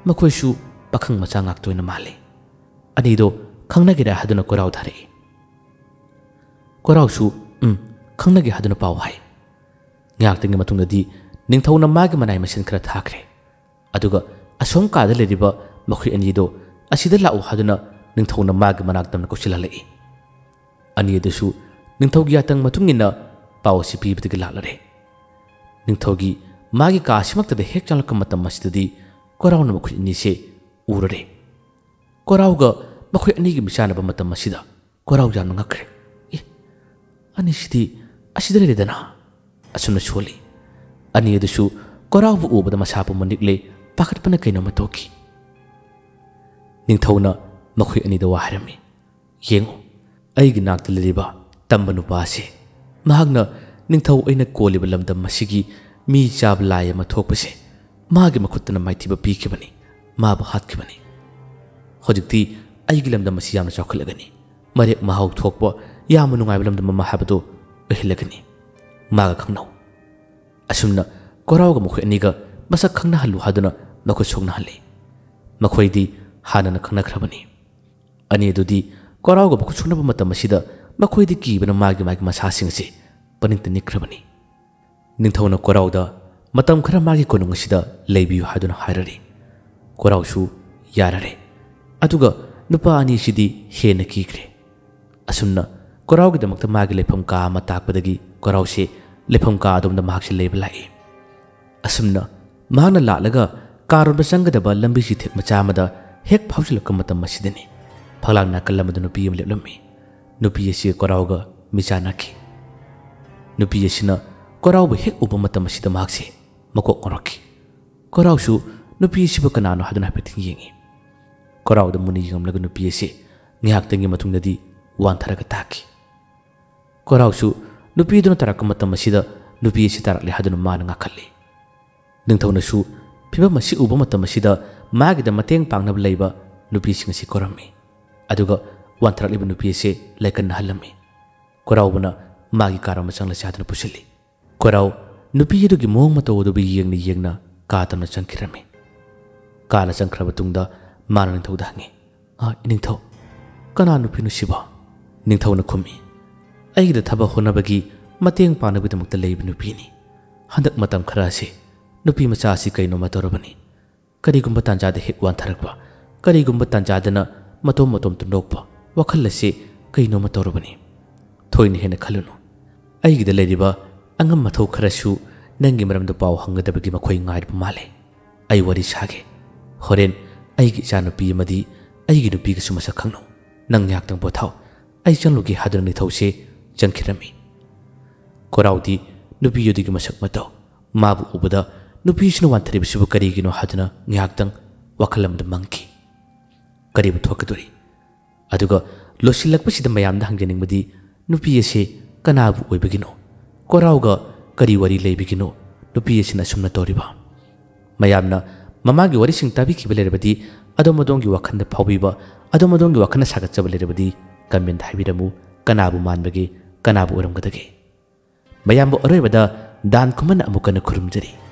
ꯃꯈꯣꯏꯁꯨ ꯄꯥꯈꯪ ꯃꯆꯥ ꯉꯥꯛꯇ ꯑꯣꯏꯅ ꯃꯥꯜꯂꯤ꯫ ꯑꯅꯤꯗꯣ ꯈꯪꯅꯒꯦꯔꯥ?" ꯍꯥꯏꯗꯨꯅ ꯀꯣꯔꯥꯎ ꯊꯥꯔꯛꯏ꯫ ꯀꯣꯔꯥꯎꯁꯨ "ꯎꯝ, ꯈꯪꯅꯒꯦ" ꯍꯥꯏꯗꯨꯅ ꯄꯥꯎ ꯍꯥꯏ꯫ ꯉꯥꯏꯍꯥꯛꯇꯪꯒꯤ ꯃꯇꯨꯡꯗꯗꯤ ꯅꯤꯡꯊꯧꯅ ꯃꯥꯒꯤ ꯃꯅꯥꯏ ꯃꯁꯤꯟ ꯈꯔ ꯊꯥꯈ꯭ꯔꯦ꯫ ꯑꯗꯨꯒ ꯑꯁꯣꯝ ꯀꯥꯗ ꯂꯩꯔꯤꯕ ꯃꯈꯣꯏ ꯑꯅꯤꯗꯣ ꯑꯁꯤꯗ ꯂꯥꯛꯎ ꯍꯥꯏꯗꯨꯅ ꯅꯤꯡꯊꯧꯅ ꯃꯥꯒꯤ ꯃꯅꯥꯛꯇ ꯀꯧꯁꯤꯜꯍꯜꯂꯛꯏ꯫ ꯑꯅꯤ ꯑꯗꯨꯁꯨ ꯅꯤꯡꯊꯧꯒꯤ ꯌꯥꯇꯪ ꯃꯇꯨꯡ ꯏꯟꯅ ꯄꯥꯎ ꯑꯁꯤ ꯄꯤꯕꯗꯒꯤ ꯂꯥꯛꯂꯔꯦ꯫ ꯅꯤꯡꯊꯧꯒꯤ ꯃꯥꯒꯤ ꯀꯥ ꯑꯁꯤꯃꯛꯇꯗ ꯍꯦꯛ ꯆꯪꯂꯛꯄ ꯃꯇꯝ ꯑꯁꯤꯗꯗꯤ ꯀꯣꯔꯥꯎꯅ ꯃꯈꯣꯏ ꯑꯅꯤꯁꯦ ꯎꯔꯔꯦ꯫ ꯀꯣꯔꯥꯎꯒ ꯃꯈꯣꯏ ꯑꯅꯤꯒꯤ ꯃꯤꯆꯥꯟꯅꯕ ꯃꯇꯝ ꯑꯁꯤꯗ ꯀꯣꯔꯥꯎ ꯌꯥꯝꯅ ꯉꯛꯈ꯭ꯔꯦ꯫ "ꯑꯦ, ꯑꯅꯤꯁꯤꯗꯤ ꯑꯁꯤꯗ ꯂꯩꯔꯦꯗꯅ?" ꯑꯁꯨꯝꯅ ꯁꯣꯜꯂꯤ꯫ ꯑꯅꯤ ꯑꯗꯨꯁꯨ ꯀꯣꯔꯥꯎꯕꯨ ꯎꯕꯗ ꯃꯁꯥ ꯄꯨꯝꯕ ꯅꯤꯛꯂꯦ, ꯄꯥꯈꯠꯄꯅ ꯀꯩꯅꯣꯝꯃ ꯇꯧꯈꯤ꯫ ꯅꯤꯡꯊꯧꯅ ꯃꯈꯣꯏ ꯑꯅꯤꯗ ꯋꯥ ꯍꯥꯏꯔꯝꯃꯤ꯫ "ꯌꯦꯡꯉꯨ, ꯑꯩꯒꯤ ꯅꯥꯛꯇ ꯂꯩꯔꯤꯕ ꯇꯝꯕ ꯅꯨꯄꯥ ꯑꯁꯤ, ꯃꯍꯥꯛꯅ ꯅꯤꯡꯊꯧ ꯑꯩꯅ ꯀꯣꯜꯂꯤꯕ ꯂꯝꯗꯝ ꯑꯁꯤꯒꯤ ꯃꯤ ꯆꯥꯕ ꯂꯥꯏ ꯑꯃ ꯊꯣꯛꯄꯁꯦ ꯃꯥꯒꯤ ꯃꯈꯨꯠꯇꯅ ꯃꯥꯏꯊꯤꯕ ꯄꯤꯈꯤꯕꯅꯤ, ꯃꯥꯕꯨ ꯍꯥꯠꯈꯤꯕꯅꯤ꯫ ꯍꯧꯖꯤꯛꯇꯤ ꯑꯩꯒꯤ ꯂꯝꯗꯝ ꯑꯁꯤ ꯌꯥꯝꯅ ꯆꯥꯎꯈꯠꯂꯒꯅꯤ, ꯃꯔꯦꯛ ꯃꯍꯥꯎ ꯊꯣꯛꯄ, ꯌꯥꯝꯅ ꯅꯨꯡꯉꯥꯏꯕ ꯂꯝꯗꯝ ꯑꯃ ꯍꯥꯏꯕꯗꯨ ꯑꯣꯏꯍꯜꯂꯒꯅꯤ꯫ ꯃꯥꯒ ꯈꯪꯅꯧ꯫" ꯑꯁꯨꯝꯅ ꯀꯣꯔꯥꯎꯒ ꯃꯈꯣꯏ ꯑꯅꯤꯒ ꯃꯁꯛ ꯈꯪꯅꯍꯜꯂꯨ ꯍꯥꯏꯗꯨꯅ ꯃꯈꯨꯠ ꯁꯣꯛꯅꯍꯜꯂꯤ꯫ ꯃꯈꯣꯏꯗꯤ ꯍꯥꯟꯅꯅ ꯈꯪꯅꯈ꯭ꯔꯕꯅꯤ꯫ ꯑꯅꯤ ꯑꯗꯨꯗꯤ ꯀꯣꯔꯥꯎꯒ ꯃꯈꯨꯠ ꯁꯣꯛꯅꯕ ꯃꯇꯝ ꯑꯁꯤꯗ ꯃꯈꯣꯏꯗꯤ ꯀꯤꯕꯅ ꯃꯥꯒꯤ ꯃꯥꯒꯤ ꯃꯁꯥꯁꯤꯡ ꯑꯁꯤ ꯄꯅꯤꯡꯇ ꯅꯤꯛꯈ꯭ꯔꯕꯅꯤ꯫ ꯅꯤꯡꯊꯧꯅ ꯀꯣꯔꯥꯎꯗ ꯃꯇꯝ ꯈꯔ ꯃꯥꯒꯤ ꯀꯣꯅꯨꯡ ꯑꯁꯤꯗ ꯂꯩꯕꯤꯌꯨ ꯍꯥꯏꯗꯨꯅ ꯍꯥꯏꯔꯔꯤ꯫ ꯀꯣꯔꯥꯎꯁꯨ ꯌꯥꯔꯔꯦ꯫ ꯑꯗꯨꯒ ꯅꯨꯄꯥ ꯑꯅꯤꯁꯤꯗꯤ ꯍꯦꯟꯅ ꯀꯤꯈ꯭ꯔꯦ꯫ ꯑꯁꯨꯝꯅ ꯀꯣꯔꯥꯎꯒꯤꯗꯃꯛꯇ ꯃꯥꯒꯤ ꯂꯩꯐꯝ ꯀꯥ ꯑꯃ ꯇꯥꯛꯄꯗꯒꯤ ꯀꯣꯔꯥꯎꯁꯦ ꯂꯩꯐꯝ ꯀꯥ ꯑꯗꯣꯝꯗ ꯃꯍꯥꯛꯁꯦ ꯂꯩꯕ ꯂꯥꯛꯏ꯫ ꯑꯁꯨꯝꯅ ꯃꯍꯥꯛꯅ ꯂꯥꯛꯂꯒ ꯀꯥꯔꯣꯝꯗ ꯆꯪꯒꯗꯕ ꯂꯝꯕꯤ ꯆꯤꯊꯦꯛ ꯃꯆꯥ ꯑꯃꯗ ꯍꯦꯛ ꯐꯥꯎꯖꯤꯜꯂꯛꯄ ꯃꯇꯝ ꯑꯁꯤꯗꯅꯤ ꯐꯛꯂꯥꯡ ꯅꯥꯀꯜ ꯑꯃꯗ ꯅꯨꯄꯤ ꯑꯃ ꯂꯦꯞꯂꯝꯃꯤ꯫ ꯅꯨꯄꯤ ꯑꯁꯤ ꯀꯣꯔꯥꯎꯒ ꯃꯤꯆꯥꯟꯅꯈꯤ꯫ ꯅꯨꯄꯤ ꯑꯁꯤꯅ ꯀꯣꯔꯥꯎꯕꯨ ꯍꯦꯛ ꯎꯕ ꯃꯇꯝ ꯑꯁꯤꯗ ꯃꯍꯥꯛꯁꯦ ꯃꯀꯣꯛ ꯉꯥꯎꯔꯛꯈꯤ꯫ ꯀꯣꯔꯥꯎꯁꯨ ꯅꯨꯄꯤ ꯑꯁꯤꯕꯨ ꯀꯅꯥꯅꯣ ꯍꯥꯏꯗꯨꯅ ꯍꯥꯏꯐꯦꯠꯇꯪ ꯌꯦꯡꯉꯤ꯫ ꯀꯣꯔꯥꯎꯗ ꯃꯨꯟꯅ ꯌꯦꯡꯂꯝꯂꯒ ꯅꯨꯄꯤ ꯑꯁꯤ ꯉꯥꯏꯍꯥꯛꯇꯪꯒꯤ ꯃꯇꯨꯡꯗꯗꯤ ꯋꯥꯟꯊꯔꯒ ꯇꯥꯈꯤ꯫ ꯀꯣꯔꯥꯎꯁꯨ ꯅꯨꯄꯤꯗꯨꯅ ꯇꯥꯔꯛꯄ ꯃꯇꯝ ꯑꯁꯤꯗ ꯅꯨꯄꯤ ꯑꯁꯤ ꯇꯥꯔꯛꯂꯦ ꯍꯥꯏꯗꯨꯅ ꯃꯥꯅ ꯉꯥꯈꯠꯂꯤ꯫ ꯅꯤꯡꯊꯧꯅꯁꯨ ꯐꯤꯕꯝ ꯑꯁꯤ ꯎꯕ ꯃꯇꯝ ꯑꯁꯤꯗ ꯃꯥꯒꯤꯗ ꯃꯇꯦꯡ ꯄꯥꯡꯅꯕ ꯂꯩꯕ ꯅꯨꯄꯤꯁꯤꯡ ꯑꯁꯤ ꯀꯧꯔꯝꯃꯤ꯫ ꯑꯗꯨꯒ ꯋꯥꯟꯊꯔꯛꯂꯤꯕ ꯅꯨꯄꯤ ꯑꯁꯤ ꯂꯥꯏꯀꯠꯅꯍꯜꯂꯝꯃꯤ꯫ ꯀꯣꯔꯥꯎꯕꯅ ꯃꯥꯒꯤ ꯀꯥꯔ ꯑꯃ ꯆꯪꯂꯁꯤ ꯍꯥꯏꯗꯨꯅ ꯄꯨꯁꯤꯜꯂꯤ꯫ ꯀꯣꯔꯥꯎ ꯅꯨꯄꯤ ꯑꯗꯨꯒꯤ ꯃꯑꯣꯡ ꯃꯇꯧ ꯑꯗꯨꯕꯨ ꯌꯦꯡꯅ ꯌꯦꯡꯅ ꯀꯥ ꯇꯝꯅ ꯆꯪꯈꯤꯔꯝꯃꯤ꯫ ꯀꯥꯗ ꯆꯪꯈ꯭ꯔꯕ ꯇꯨꯡꯗ ꯃꯥꯅ ꯅꯤꯡꯊꯧꯗ ꯍꯪꯉꯤ, "ꯑ, ꯏꯅꯤꯡꯊꯧ, ꯀꯅꯥ ꯅꯨꯄꯤꯅꯣ ꯁꯤꯕꯣ?" ꯅꯤꯡꯊꯧꯅ ꯈꯨꯝꯃꯤ, "ꯑꯩꯒꯤꯗ ꯊꯕꯛ ꯍꯣꯠꯅꯕꯒꯤ ꯃꯇꯦꯡ ꯄꯥꯡꯅꯕꯒꯤꯗꯃꯛꯇ ꯂꯩꯕ ꯅꯨꯄꯤꯅꯤ꯫ ꯍꯟꯗꯛ ꯃꯇꯝ ꯈꯔ ꯑꯁꯤ ꯅꯨꯄꯤ ꯃꯆꯥ ꯑꯁꯤ ꯀꯩꯅꯣꯃ ꯇꯧꯔꯕꯅꯤ꯫ ꯀꯔꯤꯒꯨꯝꯕ ꯇꯥꯟꯖꯥꯗ ꯍꯦꯛ ꯋꯥꯟꯊꯔꯛꯄ, ꯀꯔꯤꯒꯨꯝꯕ ꯇꯥꯟꯖꯥꯗꯅ ꯃꯇꯣꯝ ꯃꯇꯣꯝꯇ ꯅꯣꯛꯄ, ꯋꯥꯈꯜ ꯑꯁꯤ ꯀꯩꯅꯣꯃ ꯇꯧꯔꯕꯅꯤ꯫ ꯊꯣꯏꯅ ꯍꯦꯟꯅ ꯈꯜꯂꯨꯅꯨ꯫ ꯑꯩꯒꯤꯗ ꯂꯩꯔꯤꯕ ꯑꯉꯝ ꯃꯊꯧ ꯈꯔꯁꯨ ꯅꯪꯒꯤ ꯃꯔꯝꯗ ꯄꯥꯎ ꯍꯪꯒꯗꯕꯒꯤ ꯃꯈꯣꯏ ꯉꯥꯏꯔꯤꯕ ꯃꯥꯜꯂꯦ꯫ ꯑꯩ ꯋꯥꯔꯤ ꯁꯥꯒꯦ꯫ ꯍꯣꯔꯦꯟ ꯑꯩꯒꯤ ꯏꯆꯥꯅꯨꯄꯤ ꯑꯃꯗꯤ ꯑꯩꯒꯤ ꯅꯨꯄꯤꯒꯁꯨ ꯃꯁꯛ ꯈꯪꯅꯧ꯫ ꯅꯪ ꯉꯥꯏꯍꯥꯛꯇꯪ ꯄꯣꯊꯥꯎ꯫ ꯑꯩ ꯆꯪꯂꯨꯒꯦ" ꯍꯥꯏꯗꯨꯅ ꯅꯤꯡꯊꯧꯁꯦ ꯆꯪꯈꯤꯔꯝꯃꯤ꯫ ꯀꯣꯔꯥꯎꯗꯤ ꯅꯨꯄꯤ ꯑꯗꯨꯒꯤ ꯃꯁꯛ ꯃꯇꯧ, ꯃꯥꯕꯨ ꯎꯕꯗ ꯅꯨꯄꯤꯁꯤꯅ ꯋꯥꯟꯊꯔꯤꯕꯁꯤꯕꯨ ꯀꯔꯤꯒꯤꯅꯣ ꯍꯥꯏꯗꯨꯅ ꯉꯥꯏꯍꯥꯛꯇꯪ ꯋꯥꯈꯜ ꯑꯃꯗ ꯃꯪꯈꯤ꯫ ꯀꯔꯤꯕꯨ ꯊꯣꯛꯀꯗꯣꯔꯤ? ꯑꯗꯨꯒ ꯂꯣꯏꯁꯤꯜꯂꯛꯄꯁꯤꯗ ꯃꯌꯥꯝꯗ ꯍꯪꯖꯅꯤꯡꯕꯗꯤ, ꯅꯨꯄꯤ ꯑꯁꯤ ꯀꯅꯥꯕꯨ ꯑꯣꯏꯕꯒꯤꯅꯣ? ꯀꯣꯔꯥꯎꯒ ꯀꯔꯤ ꯋꯥꯔꯤ ꯂꯩꯕꯒꯤꯅꯣ ꯅꯨꯄꯤ ꯑꯁꯤꯅ ꯑꯁꯨꯝꯅ ꯇꯧꯔꯤꯕ? ꯃꯌꯥꯝꯅ ꯃꯃꯥꯒꯤ ꯋꯥꯔꯤꯁꯤꯡ ꯇꯥꯕꯤꯈꯤꯕ ꯂꯩꯔꯕꯗꯤ, ꯑꯗꯣꯝ ꯑꯗꯣꯝꯒꯤ ꯋꯥꯈꯜꯗ ꯐꯥꯎꯕꯤꯕ, ꯑꯗꯣꯝ ꯑꯗꯣꯝꯒꯤ ꯋꯥꯈꯜꯅ ꯁꯥꯒꯠꯆꯕ ꯂꯩꯔꯕꯗꯤ comment ꯍꯥꯏꯕꯤꯔꯝꯃꯨ꯫ ꯀꯅꯥꯕꯨ ꯃꯥꯟꯕꯒꯦ? ꯀꯅꯥꯕꯨ ꯑꯣꯏꯔꯝꯒꯗꯒꯦ? ꯃꯌꯥꯝꯕꯨ ꯑꯔꯣꯏꯕꯗ ꯗꯥꯟ ꯈꯨꯃꯟꯅ ꯑꯃꯨꯛ ꯍꯟꯅ ꯈꯨꯔꯨꯝꯖꯔꯤ꯫